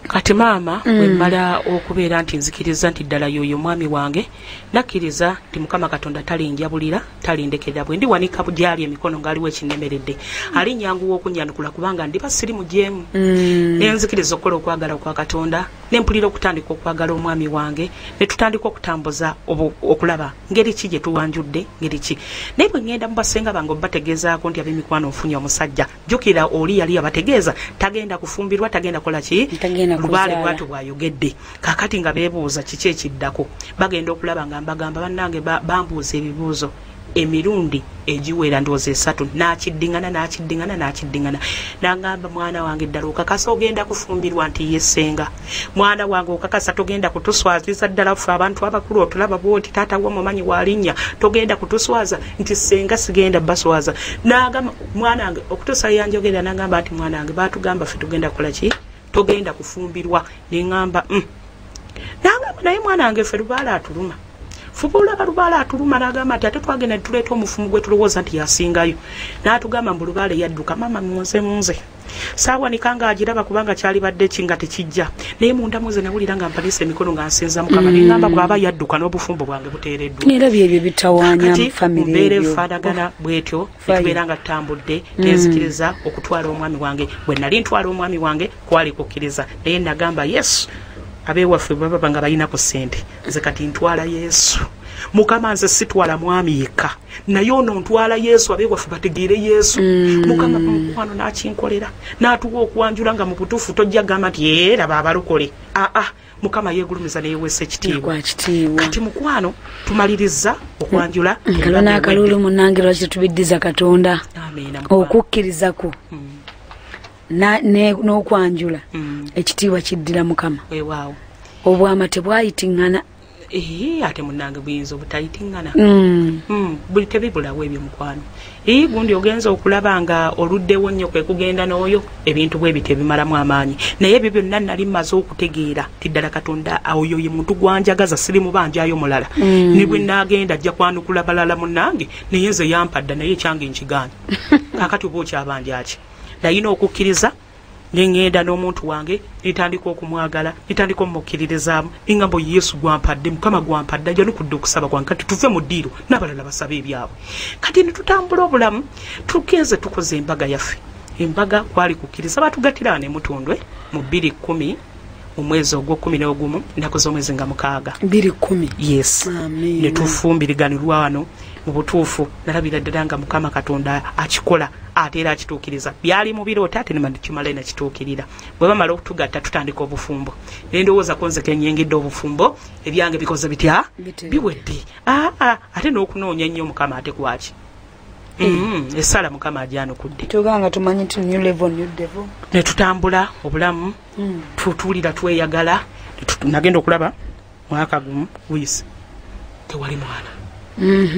Speaker 2: Kati maama bwe mmala okubeera nti nzikiriza nti ddala y'oyo mwami wange, nakkiriza nti Mukama Katonda talinjabulira, talindekerera. Bwe ndiwanika gy'ali emikono ng'aliwo ekinnemeredde, alinyanguwa okunnyanukula kubanga ndiba siri mujeemu. Ne nzikiriza okukola okwagala kwa Katonda, ne mpulira okutandika okwagala omwami wange, ne tutandika okutambuza okulaba ngeri ki gye tuwanjudde, ngeri ki. Naye bwe ŋŋenda mu basenga bange obategeezaako nti ab'emikwano nfunye omusajja, jjukira oli yali abategeeza tagenda kufumbirwa, tagenda kukola ki, lubaale bw'atyo bw'ayogedde. Kaakati nga beebuuza kiki ekiddako, bagenda okulaba nga mbagamba bannange bambuuza ebibuuzo emirundi egiwera ndowooza 3, n'akiddiŋŋana n'akiddiŋŋana n'akiddiŋŋana. N'angamba mwana wange ddala okakasa ogenda kufumbirwa? Nti ye ssenga. Mwana wange okakasa togenda kutuswaziza ddala ffe abantu abakulu otulaba bw'oti, taata wo mumanyi walinnya, togenda kutuswaza? Nti ssenga sigenda baswaza. N'agamba mwana wange okutuusa yanjogerera n'angamba nti mwana wange baatugamba ffe tugenda kukola ki, togenda kufumbirwa. Ne ŋŋamba n'angamba naye mwana wange ffe lubaale atuluma, fuba olaba lubaale atuluma. N'agamba nti ate twagenda ne tuleeta omufumu gwe tulowooza nti yasingayo, n'atugamba mbu lubaale yadduka. Maama munze saawanika ng'agiraba kubanga kyalibadde ki nga tekijja, naye munda munze nawulira nga mpanise emikono nga nsinza Mukama. Ne ŋŋamba bw'aba yadduka n'obufumbo bwange buteereddwa.
Speaker 1: Era byebyo bitawaanya famire
Speaker 2: mbeera efaanagana bw'etyo, netubeera nga tutambudde. Nenzikiriza okutwala omwami wange. Bwe nali ntwala omwami wange kwali kukkiriza, naye nagamba Yesu ab'ewaffe bwe baba nga balina ku ssente, nze kati ntwala Yesu. Mukama nze sitwala mwami yekka, naye ono ntwala Yesu, ab'ewaffe bategeere Yesu. Mukama mukwano n'akinkolera, n'atuwa okwanjula nga mu butuufu tojja gamba nti eraba abalokole. Aa, Mukama yeegulumiza neyeweesa ekitiibwa. Kati mukwano tumaliriza okwanjula.
Speaker 1: Nkalo n'akalulu munnange, lwaki tetubiddiza Katonda? Okukkiriza ku n'okwanjula ekitiibwa kiddira Mukama.
Speaker 2: Weewaawo.
Speaker 1: Obwama tebwayitiŋŋana.
Speaker 2: Ate munnange buyinza obutayitiŋŋana. Buli tebibulawo ebyo mukwano. Gundi ogenza okulaba nga oluddewo nnyo kwe kugenda n'oyo, ebintu bwe bityo ebimalamu amaanyi. Naye ebyo byonna nali mmaze okutegeera nti ddala Katonda oyo ye muntu gwanjagaza, siri mubanjayo mulala. Ne bwe naagenda ajja kwanukula balala munnange, naye nze yampadda, naye ekyange nkigaana. Kaakati oba okyabanja ki? Nalina okukkiriza neŋŋenda n'omuntu wange, nitandika okumwagala, nitandika omumukkiririzaamu, ningamba Yesu gwampadde, Mukama gwampadde, ajanukudde okusaba kwange, kati tuve mu ddiiro n'abalala basabe ebyabwe. Kati ne tutambula obulamu, tugenze tukoze embaga yaffe. Embaga kwali kukkiriza, batugattira ne Mutundwe mu 2010 mu mwezi ogw'okkumi n'ogumu, ennaku z'omwezi nga 6.
Speaker 1: 2010.
Speaker 2: Yes. Ne tufumbiriganirwa wano. Mu butuufu nalabira ddala nga Mukama Katonda akikola ate era akituukiriza. Byali mu birooto ate nekimala nakituukirira. Bwe bamala okutugatta tutandika obufumbo, ne ndowooza ko nze kenyengedde obufumbo, ebyange bikoze bitya, biwedde. Ate n'okunoonya ennyo Mukama ate kwaki? Essala Mukama agyanukudde.
Speaker 1: Tuganga tumanyi nti new level, new devil.
Speaker 2: Ne tutambula obulamu, tutuulira tweyagala. Nagenda okulaba mwaka gumu guyise tewali mwana.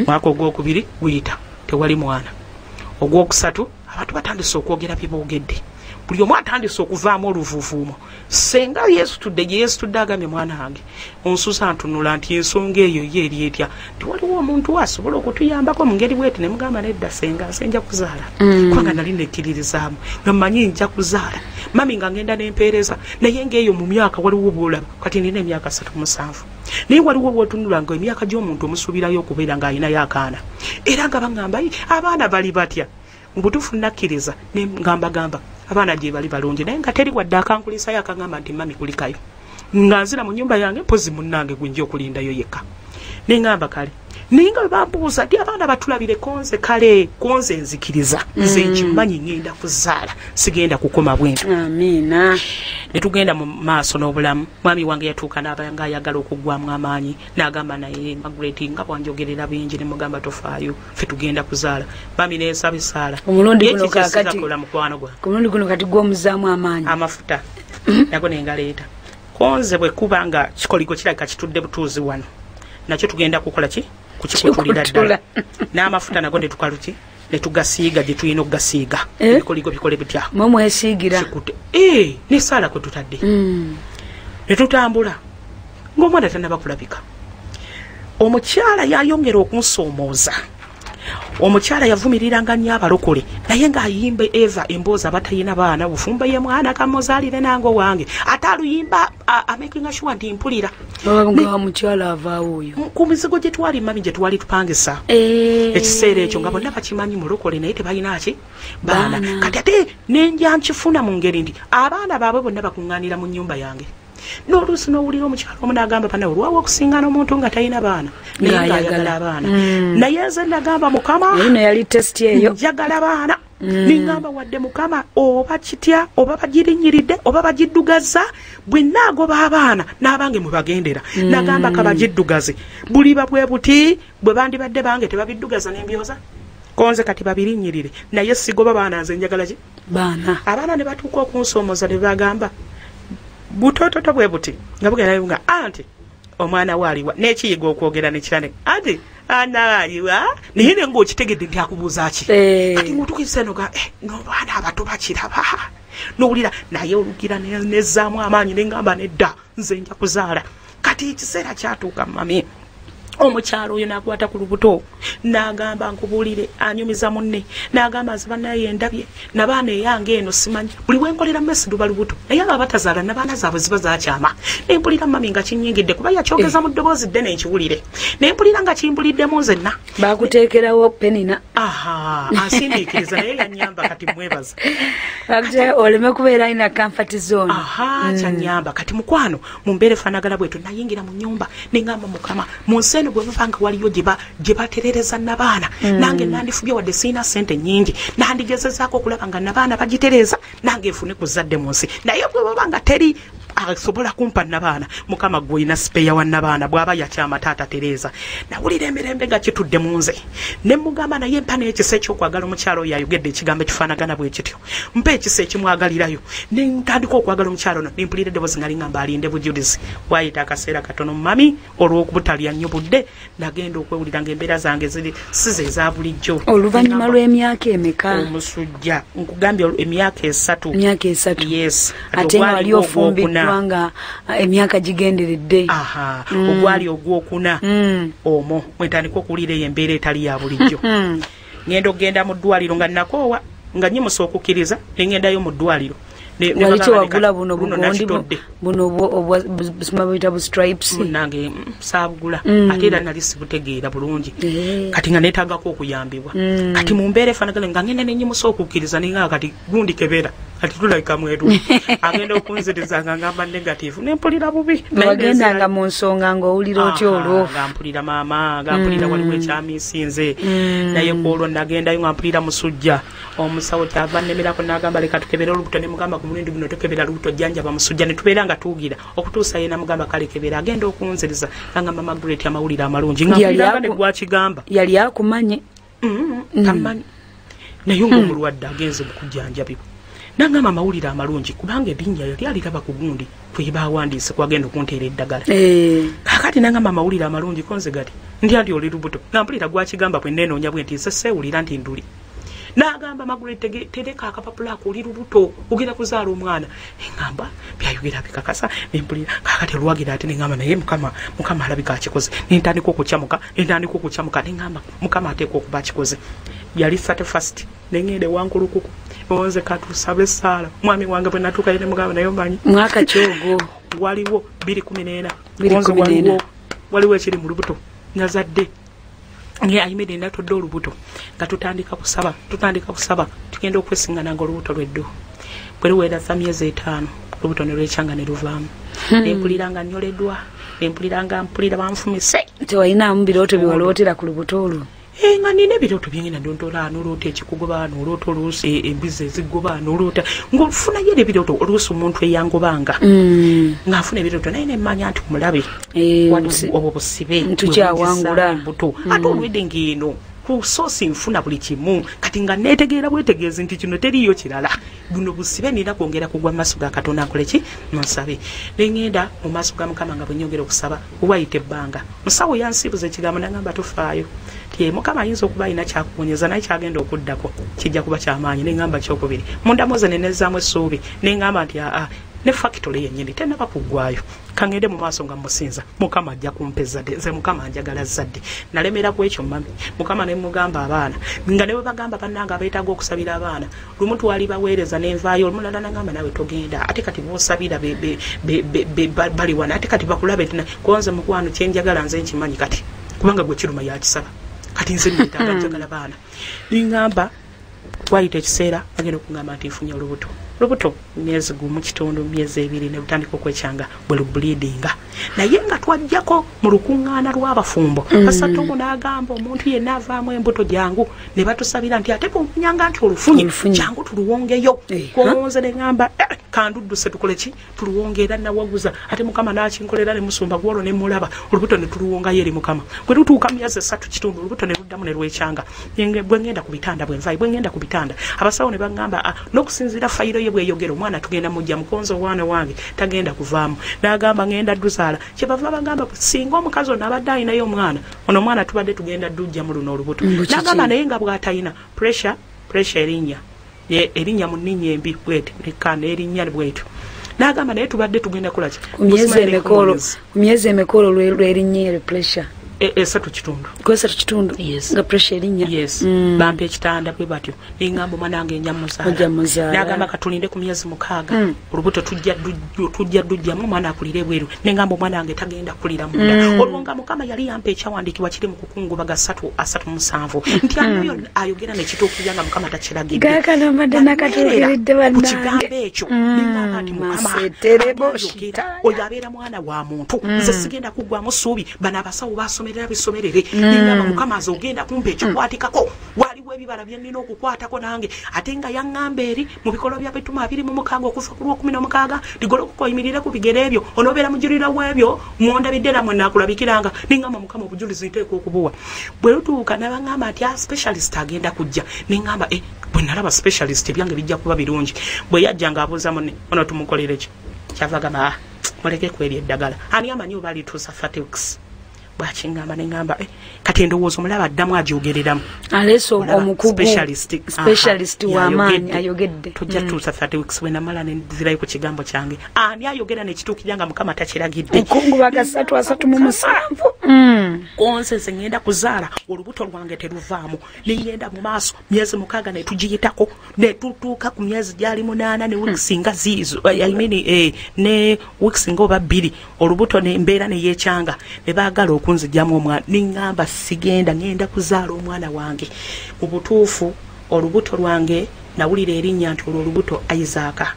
Speaker 2: Mwaka ogwokubiri guyita tewali mwana. Ogwokusatu abantu batandise okwogera bye boogedde, buli omu atandise okuvaamu oluvuuvuumo. Senga yeesitudde gye yeesitudde agambye, mwana wange onsusa ntunula nti ensonga eyo ye eri etya, nti waliwo omuntu asobola okutuyambako mu ngeri bweti. Ne mugamba nedda senga, nze nja kuzaala, kubanga nali nekkiririzaamu nga mmanyi nja kuzaala. Mami nga ngenda nempeereza, naye ng'eyo mu myaka waliwo bwolaba kati nina emyaka 37, naye waliwo bwotunula nga emyaka gy'omuntu omusuubirayo okubeera ng'alinayo akaana, era nga baŋŋamba abaana bali batya. Mu butuufu nakkiriza ne ngambagamba abaana gye bali balungi, naye nga teri wadde akankulisayo akagamba nti mami kulikayo. Nga nzira mu nnyumba yange mpozi munnange gwe nja okulindayo yekka. Ne ŋŋamba kale, naye nga bwe bambuuza nti abaana batulabire konze, kale konze nzikiriza, nze nkimanyi ŋŋenda kuzaala, sigenda kukoma bwentyo.
Speaker 1: Amiina.
Speaker 2: Ne tugenda mu maaso n'obulamu. Mwami wange yatuuka n'aba nga ayagala okuggwamu amaanyi, n'agamba naye Margaret nga bwanjogerera bingi, ne mugamba tofaayo, ffe tugenda kuzaala. Mami neesaba essaala.
Speaker 1: Omulundi guno kaakati
Speaker 2: kola mukwano gwange.
Speaker 1: Ku mulundi guno kati gw'omuzaamu amaanyi.
Speaker 2: Amafuta nago nengaleeta. Konze bwe kuba nga kikoligo kirabika kitudde butuuzi wano, nakyo tugenda kukola ki? Kukikutulira ddala. N'amafuta nago ne tukaluki ne tugasiiga gye tulina okugasiiga. Ebikoligo bikole bitya?
Speaker 1: Mwe mwesiigira.
Speaker 2: N'essaala kwe tutadde. Ne tutambula ng'omwana tannaba kulabika. Omukyala yayongera okunsoomooza. Omukyala yavumiriranga nnyo abalokole, naye ng'ayimba Eva emboozi abatayina baana, bufumba ye mwana kamuzaalire nange wange, ate aluyimba amakinga sure nti mpulira.
Speaker 1: Nga mukyala avaawo oyo.
Speaker 2: Ku mizigo gye twali mami gye twali tupangisa ekiseera ekyo nga bonna bakimanyi mulokole, naye tebalina ki baana. Kati ate nenja nkifuna mu ngeri nti abaana baabwe bonna bakuŋŋaanira mu nnyumba yange. N'oluusi n'owulira omukyala omu n'agamba banawe olwawo okusingana omuntu nga talina baana, naye ng'ayagala abaana. Naye nze nagamba Mukama,
Speaker 1: eno yali test eyo,
Speaker 2: njagala baana. Ningamba wadde Mukama oba kitya, oba bagirinyiridde oba bagiddugaza, bwe naagoba abaana n'abange mwe bagendera. Nagamba kabagiddugaze, buliba bwe buti bwe bandibadde bange tebabiddugaza n'embyoza konze kati babirinyirire, naye sigoba baana, nze njagala ki
Speaker 1: baana.
Speaker 2: Abaana ne batuuka okunsoomoza ne bagamba butototo bwe buti nga bugenda nga anti omwana waaliwa n'ekiyiga okwogera nekirane anti ana aliwa, naye ne ng'okitegedde nti akubuuza ki. Kati ng'otuukiriza noga n'abaana abato bakiraba n'owulira, naye olugira nezzaamu amaanyi ne ngamba nedda nze nja kuzaala. Kati ekiseera kyatuuka mami omukyalo oyo n'akwata ku lubuto n'agamba nkubuulire, anyumiza munne n'agamba nze bannaye ndabye nabaana eyange eno simanyi buli wenkolera mmesi luba lubuto, naye abo abatazaala nabaana zaabwe ziba zakyama. Ne mpulira mami nga kinnyingidde kuba yakyogeza mu ddoboozi ddene nkiwulire, ne mpulira nga kimbuliddemu nzenna.
Speaker 1: Bakuteekerawo Penina.
Speaker 2: Aha, ansindiikiriza naye yannyamba kati mwebaza.
Speaker 1: Oleme kubeera ina comfort zone.
Speaker 2: Aha, kyannyamba kati mukwano mu mbeera efaanagana bwetyo. Nayingira mu nnyumba ne ŋŋamba Mukama mu nsi eno bwe baba nga waliyo gye baterereza nabaana, nange nandifubye wadde sirina ssente nnyingi, nandigezezaako okulaba nga nabaana bagitereeza nange nfune ku zzadde mu nsi. Naye bwe baba nga teri asobola kumpa nabaana, Mukama gwe olina sipeeya wa nabaana, bw'aba yakyama taata tereeza. Nawulira emirembe nga kitudde mu nze ne mugamba naye mpa n'ekisa ekyokwagala omukyalo oyo ayogedde ekigambo ekifaanagana bwe kityo, mpa ekisa ekimwagalirayo. Ne ntandika okwagala omukyalo ono, ne mpulira eddoboozi nga liŋŋamba alinde bujulizi. Waayita akaseera katono mami olw'okubutalya nnyo budde, nagenda okwewulira ng'embeera zange ziri si ze eza bulijjo.
Speaker 1: Oluvannyuma lw'emyaka emeka?
Speaker 2: Omusujja nkugambye emyaka 3.
Speaker 1: Emyaka 3.
Speaker 2: Yes.
Speaker 1: Ate nga wali ofumbiddwa nga emyaka gigenderedde.
Speaker 2: Aha, ogwali ogwokuna omwo mwentandika okuwulira eyo embeera etali ya bulijjo. Ngenda okugenda mu ddwaliro nga nakoowa, nga nnyimusa okukkiriza, ne ŋŋendayo mu ddwaliro.
Speaker 1: Wali kyewagula buno bugondi buno obwa buyita bu stripes?
Speaker 2: Munnange saabugula, ate era nali sibutegeera bulungi. Kati nga neetaagako okuyambibwa. Kati mu mbeera efaanagana nga ngenda ne nnyimusa okukkiriza, ne ŋŋamba kati gundi kebera. Kati tulabika mweru agenda okunziriza nga ngamba negative nempulira bubi.
Speaker 1: Wagendanga mu nsonga ng'owulira otya olwo?
Speaker 2: Nga mpulira maama, nga mpulira waliwo ekyamisinze. Naye kwolwo nagendayo nga mpulira musujja. Omusawo kyava nnemerako n'agamba leka tukebere olubuto, ne mugamba ku mulundi guno tokebera lubuto, jjanjaba musujja. Ne tubeera nga tuwugira okutuusa ye namugamba kale kebera. Agenda okunziriza ngamba Margaret amawulire amalungi, nga mpulira ne gwakigamba.
Speaker 1: Yali akumanyi?
Speaker 2: Tamanyi. Naye ng'omulwadde agenze mu kujjanjabibwa nangamba amawulire amalungi, kubanga erinnya yali aliraba ku gundi kwe bawandiise kwagenda okunteera eddagala. Kaakati nangamba amawulire amalungi konze gati ndi anti oli lubuto, nga mpulira gwakigamba bwe neenoonya bwe nti nze seewulira nti nduli. N'agamba Margaret tereka akapapula ako, oli lubuto ogenda kuzaala omwana. Neŋŋamba byayogera bikakasa, nempulira kaakati olwagira ate neŋŋamba naye Mukama, Mukama alabika akikoze. Nentandika okukyamuka, nentandika okukyamuka, neŋŋamba Mukama ateekwa okuba akikoze. Yali 31st neŋŋenda ewankulukuku onze katusabe essaala. Mwami wange bwe natuukayo ne mugamba naye omanyi
Speaker 1: mwaka kyogo
Speaker 2: waliwo 2014 onze waliwo ekiri mu lubuto nazadde nge ayimedde natodde olubuto nga tutandika kusaba, tutandika kusaba, tugenda okwesingana nga olubuto lweddu bwe luwera za myezi 5 olubuto ne lwekyanga ne luvaamu. Nempulira nga nnyoleddwa, nempulira nga mpulira banfumise.
Speaker 1: Tewalinamu birooto byewalootera ku lubuto olwo?
Speaker 2: Nga nina ebirooto byengenda ndontola, noloota ekikugoba, noloota oluusi embizi ezigoba, noloota ng'ofunayo ebirooto oluusi omuntu eyangobanga ng'afuna ebirooto, naye nemmanya nti omulabe obwo busibe
Speaker 1: tukyawangula
Speaker 2: embuto. Ate olwedde ng'eno ku soosi nfuna buli kimu, kati nga neetegeera bwetegeezi nti kino teriiyo kirala, buno busibe nina kwongera kugwa mu maaso ga Katonda nkole ki nsabe. Ne ŋŋenda mu maaso ga Mukama nga bwe nnyongera okusaba, wayita ebbanga musawo yansiibuza ekigambo n'agamba tofaayo, ti Mukama ayinza okuba alina kyakuwonyeza naye kyagenda okuddako kijja kuba kyamaanyi. Ne ŋŋamba kyokubiri munda mwoze ne nezzaamu essuubi, ne ŋŋamba nti aa ne fakitole yennyini tennaba kuggwayo, kangende mu maaso nga musinza Mukama ajja kumpa ezzadde, nze Mukama njagala zzadde. Nalemera ku ekyo mami Mukama ne mugamba abaana nga ne bwe bagamba bannange abeetaaga okusabira abaana, lumu twali baweereza nenvaayo, olumulala nagamba naawe togenda, ate kati b'osabira bali wano, ate kati bakulabe konze mukwano kyenjagala nze nkimanyi kati kubanga gwe kiruma yakisaba, kati nze neetaaga njagala baana. Ningamba wayita ekiseera agenda okugamba nti nfunye olubuto, lubuto myezi 1.5 myezi 2 ne lutandika okwekyanga bwe lubleedinga. Naye nga twajjako mu lukuŋŋaana lw'abafumbo basatu n'agamba omuntu yenna avaamu embuto jangu, ne batusabira nti ate bw'omanyanga nti olufunye jangu tuluwongeyo. Konze ne ŋŋamba kandudduse tukole ki tuluwonge, era nawaguza ate Mukama n'akinkolera ne musumba gwolwo ne mulaba olubuto ne tuluwongayo eri Mukama. Bwe lutuuka myezi 3.5 olubuto ne luddamu ne lwekyanga. Bwe ŋŋenda ku bitanda bwe nvaayo, bwe ŋŋenda ku bitanda abasawo ne baŋŋamba n'okusinziira fayiro ye bweyogera omwana tugenda mujja mukonzo omwana wange tagenda kuvaamu. N'agamba ŋŋenda dduzaala, kyebava bagamba singa omukazi ono abadde alinayo omwana ono omwana tubadde tugenda ddujja mu luno olubuto. N'agamba naye nga bw'atalina pressure, pressure erinnya erinnya mu nninnya embi bweti nekka n'erinnya bwetyo. N'agamba naye tubadde tugenda kola ki
Speaker 1: ku myezi emikolo lwerinnya eryo pressure
Speaker 2: 3.5
Speaker 1: ku 3.5 nga pressure erinnya.
Speaker 2: Yes. Bampa ekitanda bwe batyo nengamba omwana wange nja muzaala. N'agamba katulinde ku myezi 6 olubuto tujja dujjamu omwana akulire ebweru. Nengamba omwana wange tagenda kulira munda. Olwo nga Mukama yali yampa ekyawandiikibwa kiri mu kukungubaga 3:37 nti oyo ayogera nekituukirira nga Mukama takiragidde.
Speaker 1: Gaakano mbadde nakatuukiridde
Speaker 2: bannange. Ku kigambo ekyo nengamba nti Mukama oyo abeera mwana wa muntu, nze sigenda kuggwamu ssuubi, bano abasawo basomerera bisomerere. Nengamba Mukama nze ogenda kumpa ekikwatikako, waliwo ebibala bye nnina okukwatako nange. Ate nga yaŋŋamba eri mu bikolwa bya Bituma 26 okuva ku lw'okumu ligolokoka oyimirire ku bigere ebyo onoobeera mujulirwa w'ebyo mwondabidde era mwe naakulabikiranga. Nengamba Mukama obujulizi nteekwa okubuwa. Bwe lutuuka nabaŋŋamba nti specialist agenda kujja. Nengamba bwe nalaba specialist ebyange bijja kuba birungi. Bwe yajja ng'abuuza munne ono tumukolere ki, kyava agamba muleke kweri eddagala, ani amanyi oba alituusa 30 weeks. Bwakingamba nengamba kati endowooza omulaba addamu agyogereramu
Speaker 1: aleese omukugu specialist w'amaanyi ayogedde
Speaker 2: tojja tuusa 30 weeks. Bwe namala nenzirayo ku kigambo kyange, ani ayogera nekituukirira nga Mukama takiragidde.
Speaker 1: Nkungubaga 3:37
Speaker 2: konse nze ŋŋenda kuzaala olubuto lwange teruvaamu. Nengenda mu maaso myezi 6 ne tugiyitako ne tutuuka ku myezi gyali 8 ne weeks nga ziizo, I mean ne weeks nga oba 2 olubuto ne mbeera ne yeekyanga ne baagala okunzigyamu omwana. Neŋŋamba sigenda, ŋŋenda kuzaala omwana wange. Mu butuufu olubuto lwange Nawulira erinnya nti olwo olubuto Isaac,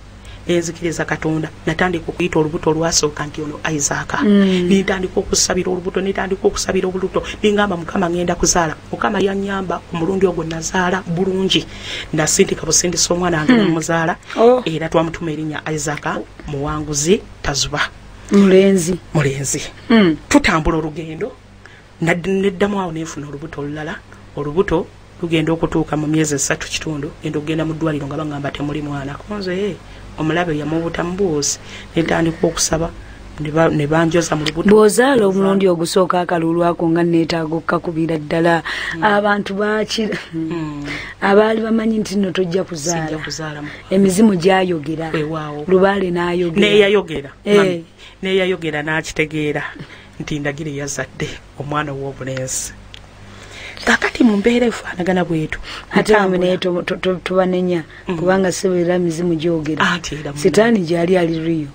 Speaker 2: nenzikiriza Katonda. Natandika okuyita olubuto olwasooka nti ono Isaac. Nintandika okusabira olubuto, nintandika okusabira olubuto, ningamba Mukama ngenda kuzaala. Mukama yannyamba omulundi ogwo nazaala bulungi, nasindika busindisa omwana wange nemuzaala. Era twamutuma erinnya Isaac Muwanguzi Tazuba.
Speaker 1: Mulenzi.
Speaker 2: Mulenzi. Tutambula olugendo, neddamu awo nenfuna olubuto olulala. Olubuto lugenda okutuuka mu myezi 3 kitundu, ngenda okugenda mu ddwaliro nga bangamba temuli mwana. Konze omulabe yamubuta mubuuzi, netandika okusaba ne banjoza mu lubuto.
Speaker 1: Bw'ozaala omulundi ogusooka akalulu ako nga neetaaga okukakubira ddala. Abantu bakira abaali bamanyi nti nno tojja kuzaala, emizimu gyayogera, lubaale n'ayogera,
Speaker 2: neyayogera n'akitegeera nti Ndagire yazadde omwana ow'obulenzi. Kakati mu mbeera efaanagana bwetu
Speaker 1: ate naye tubanenya kubanga sebeera mizimu gyogera, sitaani gyali ali riyo,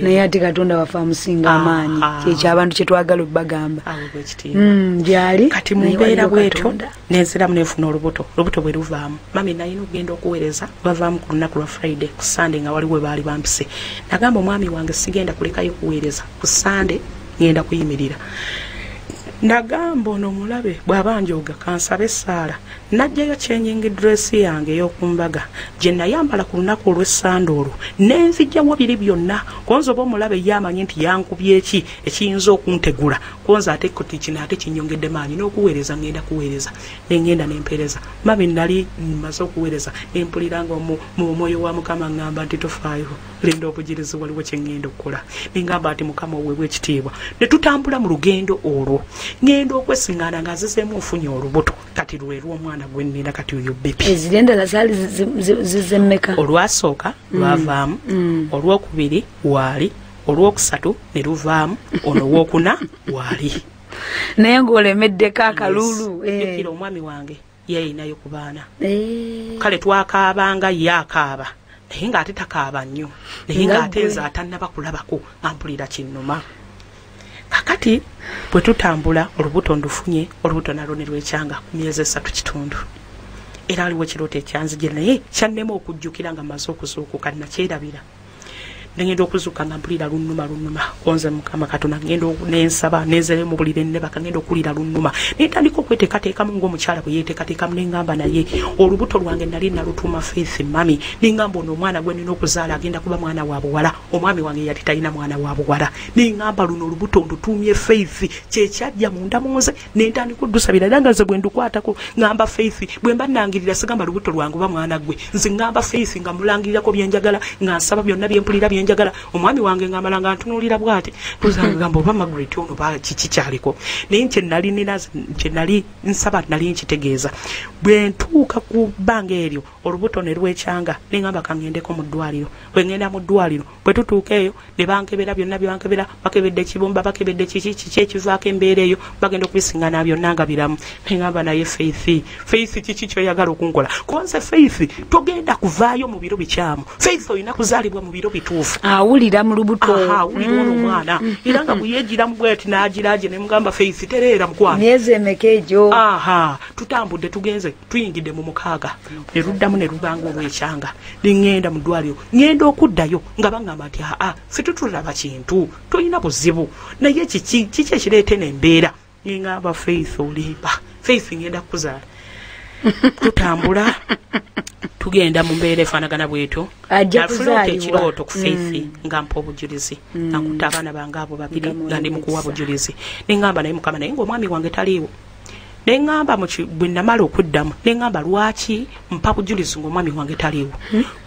Speaker 1: naye ate Katonda waffe amusinga amaanyi. Kyekyo abantu kye twagala obbagamba gyali.
Speaker 2: Kati mu mbeera bwetyo nenziramu nenfuna olubuto. Olubuto bwe luvaamu, mami nalina okugenda okuweereza, lwavaamu ku lunaku lwa Friday, ku Sunday nga waliwo baali bampise. Nagamba omwami wange sigenda kulekayo kuweereza, ku Sunday ngenda kuyimirira. Nagamba ono omulabe bw'aba njoga kansabe essaala. Najjayo changing dress yange ey'okumbaga gye nayambala ku lunaku olw'essande olwo, nenzijjawo biri byonna. Konza oba omulabe ye amanyi nti yankubye eki ekiyinza okuntegula, konza ate kino ate kinyongedde maanyi n'okuweereza ngenda kuweereza. Nengenda nempeereza. Mami nali mmaze okuweereza, nempulira nga mu mwoyo wa Mukama ngamba nti tofaayo, linda obujirizi, waliwo kye ngenda okukola. Nengamba nti Mukama oweebwe ekitiibwa. Ne tutambula mu lugendo olwo, ngenda okwesiŋŋaana nga nzizeemu nfunye olubuto. Kati lwe lw'omwana gwe nnina kati oyo bebi.
Speaker 1: Eziri endala zaali zizemmeka?
Speaker 2: Olwasooka lwavaamu, olwokubiri waali, olwokusatu ne luvaamu, ono owokuna waali.
Speaker 1: Naye ng'olemeddeko akalulu.
Speaker 2: Jjukira omwami wange yeyinayo ku baana. Kale twakaabanga ye akaaba, naye ng'ate takaaba nnyo, naye ng'ate nze atannaba kulabako nga mpulira kinnuma. Kakati bwe tutambula olubuto ndufunye, olubuto nalwo ne lwekyanga ku myezi 3 kitundu. Era waliwo ekirooto ekyanzijira naye kyannema okujjukira nga mmaze okuzuukuka, nakyerabira. Nengenda okuzuuka nga mpulira lunnuma lunnuma. Konze Mukama Katonda ngenda nensaba, nenzere mu buliri nnebaka, ngenda okuwulira lunnuma. Nentandika okweteekateekamu ng'omukyala bwe yeeteekateekamu, nengamba naye olubuto lwange nali nalutuuma Faith mami. Nengamba ono omwana gwe nnina okuzaala agenda kuba mwana wa buwala, omwami wange yali talina mwana wa buwala. Nengamba luno olubuto ndutuumye Faith, kyekyajja munda mu nze. Nentandika oddusabira era nga nze bwe ndukwatako ngamba Faith, bwe mba nnangirira sigamba lubuto lwange oba mwana gwe, nze ngamba Faith nga mulangirirako bye njagala, nga nsaba byonna bye mpulira bye njagala. Omwami wange ngamala nga ntunuulira bw'ati, tuzanga oba Margaret ono ba kiki kyaliko. Naye kye nali nsaba nali nkitegeeza. Bwe ntuuka ku bbanga eryo olubuto ne lwekyanga, nengamba kangendeko mu ddwaliro. Bwe ngenda mu ddwaliro, bwe tutuuka eyo ne bankebera byonna bye bankebera, bakebedde ekibumba, bakebedde kiki kiki ekivaako embeera eyo, bagenda okubisiŋŋana byonna nga biramu. Nengamba naye Faith, Faith kiki ky'oyagala okunkola? Konze Faith togenda kuvaayo mu biro bikyamu. Faith olina kuzaalibwa mu biro bituufu.
Speaker 1: Awulira mu lubuto.
Speaker 2: Awulira ono omwana. Era nga bwe yeegiramu bw'ati n'agiraje, ne mugamba Faith tereera mukwano.
Speaker 1: Myezi emeka egyo?
Speaker 2: Tutambudde tugenze tuyingidde mu 6, ne luddamu ne lubanga olwekyanga. Ne ŋŋenda mu ddwaliro, ŋŋenda okuddayo nga baŋŋamba nti aa ffe tetulaba kintu, tolina buzibu, naye kiki kiki ekireeta eno embeera? Ne ŋŋamba Faith olimba, Faith ŋŋenda kukuzaala. Tutambula tugenda mu mbeera efaanagana bwetyo.
Speaker 1: Ajja
Speaker 2: Nafuna
Speaker 1: kuzaalibwa.
Speaker 2: Ekirooto ku Faith nga mpa obujulizi, nga nkutta abaana bange abo babiri nga ndi mu kuwa bujulizi. Ne ŋŋamba naye Mukama, naye ng'omwami wange taliiwo. Ne ŋŋamba bwe namala okuddamu, ne ŋŋamba lwaki mpa bujulizi ng'omwami wange taliiwo?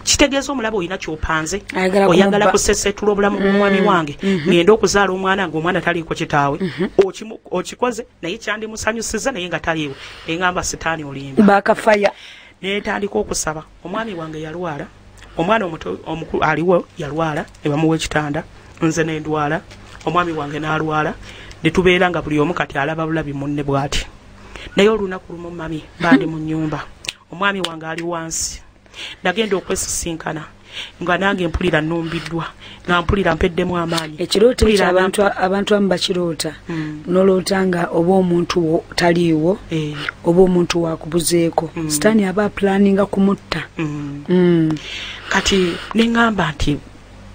Speaker 2: Kitegeeza omulabe olina ky'opanze,
Speaker 1: Ayagala
Speaker 2: oyagala
Speaker 1: kumubba.
Speaker 2: kusesetula obulamu bw'omwami wange. Ngenda okuzaala omwana ng'omwana taliiko kitaawe. Okikoze naye kyandimusanyusiza naye nga taliiwo. Ne ŋŋamba Sitaani olimba.
Speaker 1: Bakafaya.
Speaker 2: Netandika okusaba. Omwami wange yalwala, omwana omuto omukulu aliwo yalwala ne bamuwa ekitanda, nze ne ndwala, omwami wange n'alwala, ne tubeera nga buli omu kati alaba bulabi munne bw'ati. Naye olunaku lumu mami bandi mu nnyumba, omwami wange ali wansi, nagenda okwesisinkana Nga nange mpulira nnumbiddwa, nga mpulira mpeddemu amaanyi.
Speaker 1: Ekirooto ekyo abantu abamu bakiroota. Noloota nga oba omuntu taliiwo, oba omuntu wakubuzeeko. Sitaani aba apulaninga kumutta.
Speaker 2: Kati ne ŋŋamba nti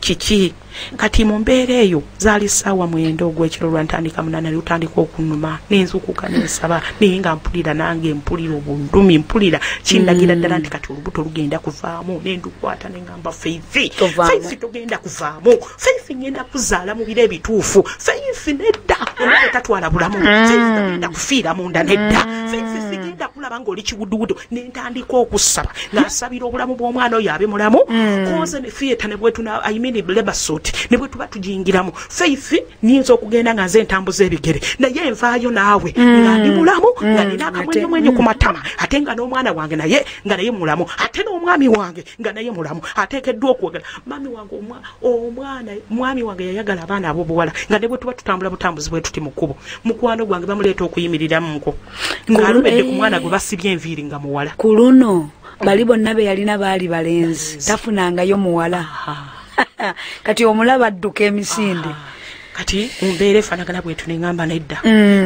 Speaker 2: kiki? Kati mu mbeera eyo zaali ssaawa 9 ogw'ekiro lwa ntandika 8 lutandika okunnuma, nenzukuka nensaba, naye nga mpulira nange mpulira obulumi, mpulira kindagira ddala nti kati olubuto lugenda kuvaamu. Nendukwata ne ŋŋamba Faith, Faith togenda kuvaamu, Faith ngenda kuzaala mu biro ebituufu, Faith nedda, omwana tatwala bulamu, Faith togenda kufiira munda nedda, Faith sigenda kulaba ng'oli kiwuduwudu. Ne ntandika okusaba nga nsabira obulamu bw'omwana oyo abe mulamu, koze ne theatre ne bwetuna, I mean labor suit ne bwe tuba tujingiramu. Faith niyinza okugenda nga nze ntambuza ebigere, naye nvaayo naawe nga ndi mulamu, nga nina akamwenyumwenyu ku matama, ate nga n'omwana wange naye nga naye mulamu, ate n'omwami wange nga naye mulamu, ateekeddwa okwogera. Mami wange omwana mwami wange yayagala abaana ab'obuwala, nga ne bwe tuba tutambula butambuzi bwe tuti mu kkubo, mukwano gwange bamuleeta okuyimiriramuko ng'alobedde ku mwana gwe basibye enviiri nga muwala.
Speaker 1: Ku luno bali bonna be yalina baali balenzi, tafunangayo muwala. Kati omulaba adduka emisinde.
Speaker 2: Kati mbeera efaanagana bwetu ne ŋŋamba nedda,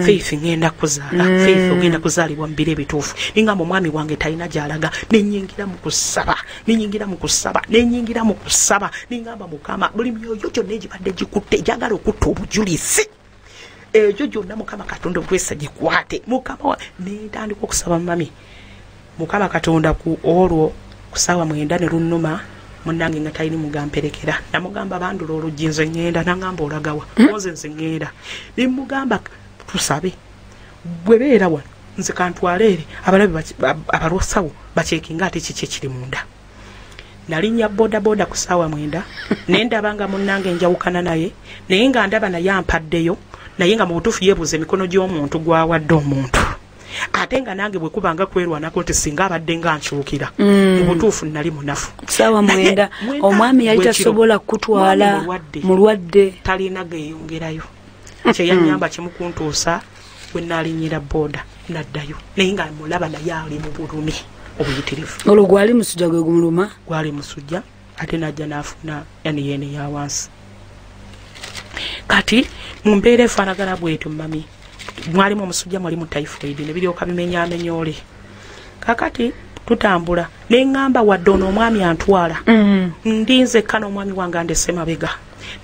Speaker 2: Faith ngenda kuzaala, Faith ogenda kuzaalibwa mu biro ebituufu. Ne ŋŋamba omwami wange talina gy'alaga, ne nnyingira mu kusaba, ne nnyingira mu kusaba, ne nnyingira mu kusaba, ne ŋŋamba Mukama, buli myoyo gyonna egibadde gikutte egyagala okutta obujulizi, egyo gyonna Mukama Katonda obwesa gikwate. Mukama, ne ntandika okusaba mami Mukama Katonda ku olwo ku ssaawa 9 ne lunnuma, munnange nga talina mugamperekera. Namugamba bandula oluggi nze ŋŋenda, n'aŋŋamba olagawa? Nze nze ŋŋenda. Ne mugamba tusabe, bwe beera wano nze kantwale eri abalabe abalwasawo bakyekinga ate kiki ekiri munda. Nalinnya bodaboda ku ssaawa 9 ne ndaba nga munnange njawukana naye, naye nga ndaba naye ampaddeyo, naye nga mu butuufu yeebuuza emikono gy'omuntu gw'awadde omuntu. Ate nga nange bwe kubanga kwerwanako nti singa abadde nga nkyukira, mu butuufu nali munafu.
Speaker 1: Ssaawa 9 omwami yali tasobola kutwala mulwadde,
Speaker 2: talina geeyongerayo. Kye yannyamba kimu kuntuusa we naalinnyira booda naddayo, naye nga mulaba naye ali mu bulumi obuyitirivu.
Speaker 1: Olwo gwali musujja gwe gumuluma?
Speaker 2: Gwali musujja, ate najja n'afuna yani ya wansi. Kati mu mbeera efaanagana bwetyo mami, mwalimu omusujja, mwalimu typhoid, ne biryoka bimenyaamenya ole. Kakati tutambula ne ŋŋamba wadde ono omwami antwala, ndi nzekka n'omwami wange andese mabega,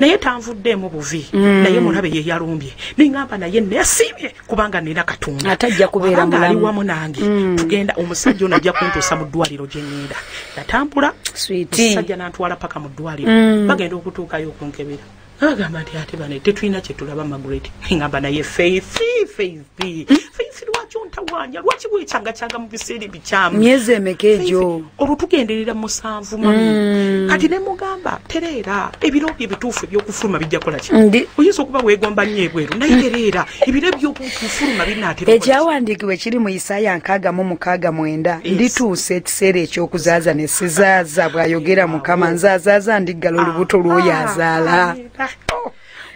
Speaker 2: naye tanvuddeemu buvi, naye mulabe ye yalumbye. Ne ŋŋamba naye neesiimye kubanga nina Katonda,
Speaker 1: ate ajja kubeera
Speaker 2: kubanga ali
Speaker 1: mulamu.
Speaker 2: Wamu nange. Tugenda, omusajja ono ajja kuntuusa mu ddwaliro gye ŋŋenda. Natambula,
Speaker 1: Sweetie.
Speaker 2: omusajja n'antwala paka mu ddwaliro. Bagenda okutuukayo okunkebera, agamba nti ate bane tetulina kye tulaba Margaret. Ŋŋamba naye Faith, Faith, Faith, lwaki ontawaanya? Lwaki weekyangakyanga mu biseera ebikyamu?
Speaker 1: Myezi emeka egyo?
Speaker 2: Olwo tugenderera 7 mami. Kati ne mugamba tereera, ebiro bye ebituufu ebyokufuluma bijja kukola ki? Oyinza okuba weegomba nnyo ebweru, naye tereera, ebiro ebyokufuluma binaatera okukola ki?
Speaker 1: Ekyawandiikibwa ekiri mu Isaaya 66:9,
Speaker 2: Yes.
Speaker 1: ndituusa ekiseera eky'okuzaaza ne sizaaza, bw'ayogera Mukama, nze azaaza ndiggala olubuto lw'oyo azaala.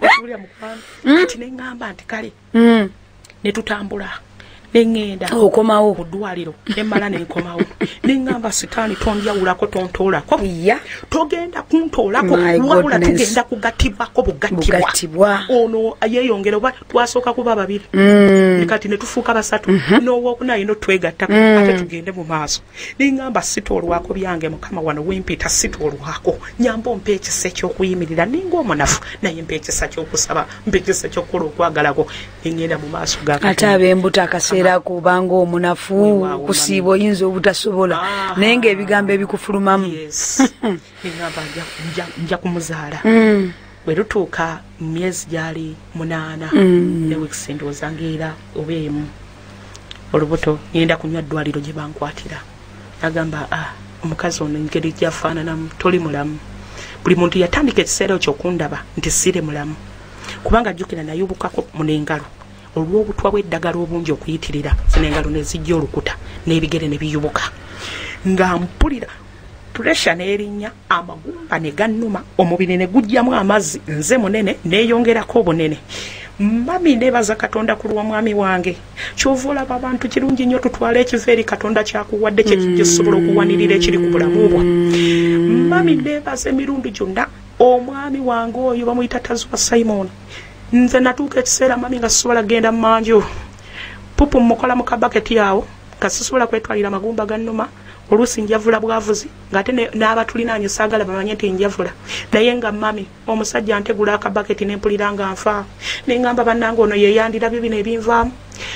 Speaker 2: Okiwulira mukwano? Kati ne ŋŋamba nti kale, ne tutambula ne ŋŋenda
Speaker 1: Okomawo.
Speaker 2: Ku ddwaliro ne mmala ne nkomawo, ne ŋŋamba Sitaani tonjawulako, tontoolako,
Speaker 1: Ya.
Speaker 2: togenda kuntoolako,
Speaker 1: My
Speaker 2: wabula
Speaker 1: goodness.
Speaker 2: tugenda kugattibwako bugattibwa.
Speaker 1: Bugattibwa.
Speaker 2: Ono yeeyongera, oba twasooka kuba babiri, kati ne tufuuka basatu, n'owokuna alina otwegattako, ate tugende mu maaso. Neŋŋamba sitoolwako byange Mukama, wano wempita sitoolwako, nyamba ompa ekisa ekyokuyimirira ninga omunafu, naye mpa ekisa ky'okusaba, mpa ekisa ky'okukola okwagalako, neŋŋenda mu maaso ga
Speaker 1: Ate
Speaker 2: Katonda.
Speaker 1: ab'embuto akaseera ako obanga omunafu,
Speaker 2: Weewaawo,
Speaker 1: kusiiba oyinza obutasobola, naye ng'ebigambo ebikufulumamu.
Speaker 2: Yes, neŋŋamba nja kumuzaala. Bwe lutuuka mu myezi gyali 8 ne weeks ndowooza ngaera oba emu, olubuto ngenda kunywa ddwaliro gye bankwatira, agamba, ah, omukazi ono engeri gyafaananamu toli mulamu. Buli muntu yatandika ekiseera ekyo okundaba nti sire mulamu, kubanga jjukira nayubukako munengalo olw'obutwa bw'eddagala obungi okuyitirira, zino engalo ne zijja olukuta n'ebigere ne biyubuka, nga mpulira pressure n'erinnya, amagumba ne gannuma, omubiri ne gujjamu amazzi. Nze munene neeyongerako obunene. Mami nebaza Katonda ku lw'omwami wange. Kyova olaba abantu kirungi nnyo tutwale ekiva eri Katonda kyakuwadde kye kisobola okuwanirira ekiri ku bulamu bwo. Mami nebaza emirundi gyonna omwami wange oyo bamuyita Tazuwa Simon. Nze natuuka ekiseera mami nga sisobola genda mmanju. Pupu mukola mu kabaketi awo nga sisobola kwetwalira magumba gannuma. Oluusi njavula bwavuzi ng'ate n'abatulinaanye saagala bamanye nti njavula. Naye nga mami omusajja ntegula akabaketi ne mpulira nga nfa. Ne ŋŋamba bannange ono ye yandirabye bino ebinvaamu.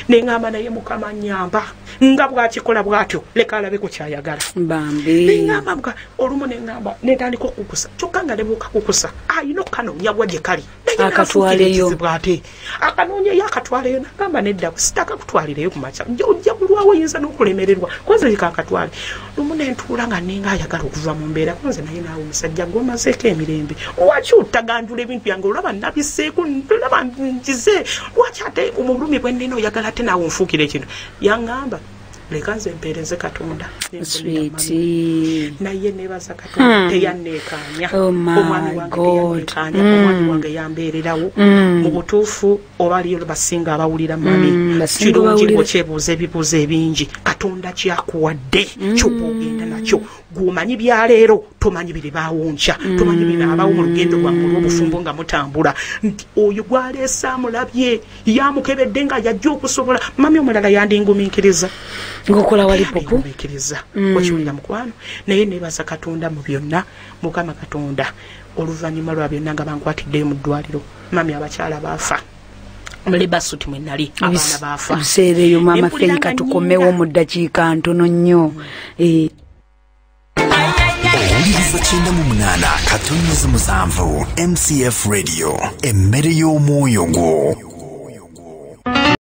Speaker 2: Ne ŋŋamba naye Mukama nnyamba. Nga bw'akikola bw'atyo leka alabe ku kyayagala.
Speaker 1: Bambi.
Speaker 2: Ne ŋŋamba olumu ne ŋŋamba ne ntandika okukusa. Kyokka nga ne bw'okakukusa ayina okukanoonya gwa gye kali.
Speaker 1: Akatwaleyo.
Speaker 2: Ate akanoonyeyo akatwaleyo nagamba nedda sitakakutwalireyo ku makya. Ojja kulwawo oyinza n'okulemererwa. Kwanza leka akatwale. Lumu ne ntuula nga ninga ayagala okuva mu mbeera kwanza naye naawe omusajja gw'omazeeko emirembe. Lwaki otaganjula ebintu byange olaba nabiseeko olaba nkize lwaki ate omulumi bwe nnina oyagala ate naawe onfuukira ekintu. Yaŋŋamba leka nze mpeereze Katonda.
Speaker 1: Sweetie.
Speaker 2: Naye nebaza Katonda teyanneekaanya.
Speaker 1: Oh my
Speaker 2: Omwami wange
Speaker 1: God.
Speaker 2: teyanneekaanya. Omwami wange yambeererawo. Mu butuufu oba aliyo basinga abawulira mami.
Speaker 1: Basinga
Speaker 2: Kirungi
Speaker 1: abawulira.
Speaker 2: ng'okyebuuza ebibuuzo ebingi. Katonda kyakuwadde ky'oba ogenda nakyo. Gw'omanyi bya leero tomanyi biribaawo nkya. Tomanyi binaabaawo mu lugendo lwammwe olw'obufumbo nga mutambula. Nti oyo gw'aleese amulabye yamukebedde nga yajja okusobola. Mami omulala yandingumiikiriza.
Speaker 1: Ng'okola wali pupu?
Speaker 2: Yandingumiikiriza. Okiwulira mukwano. Naye nebaza Katonda mu byonna. Mukama Katonda oluvannyuma lwa byonna nga bankwatiddeyo mu ddwaliro. Mami abakyala baafa. Mulebasuti mwe nali abaana baafa.
Speaker 1: Ebiseera eyo maama
Speaker 2: Empulira
Speaker 1: Fei
Speaker 2: nga
Speaker 1: katukomewo
Speaker 2: nnyinga.
Speaker 1: mu ddakiika ntono nnyo.
Speaker 3: Owuliriza 98.7 MCF Radio, emmere y'omwoyo gwo.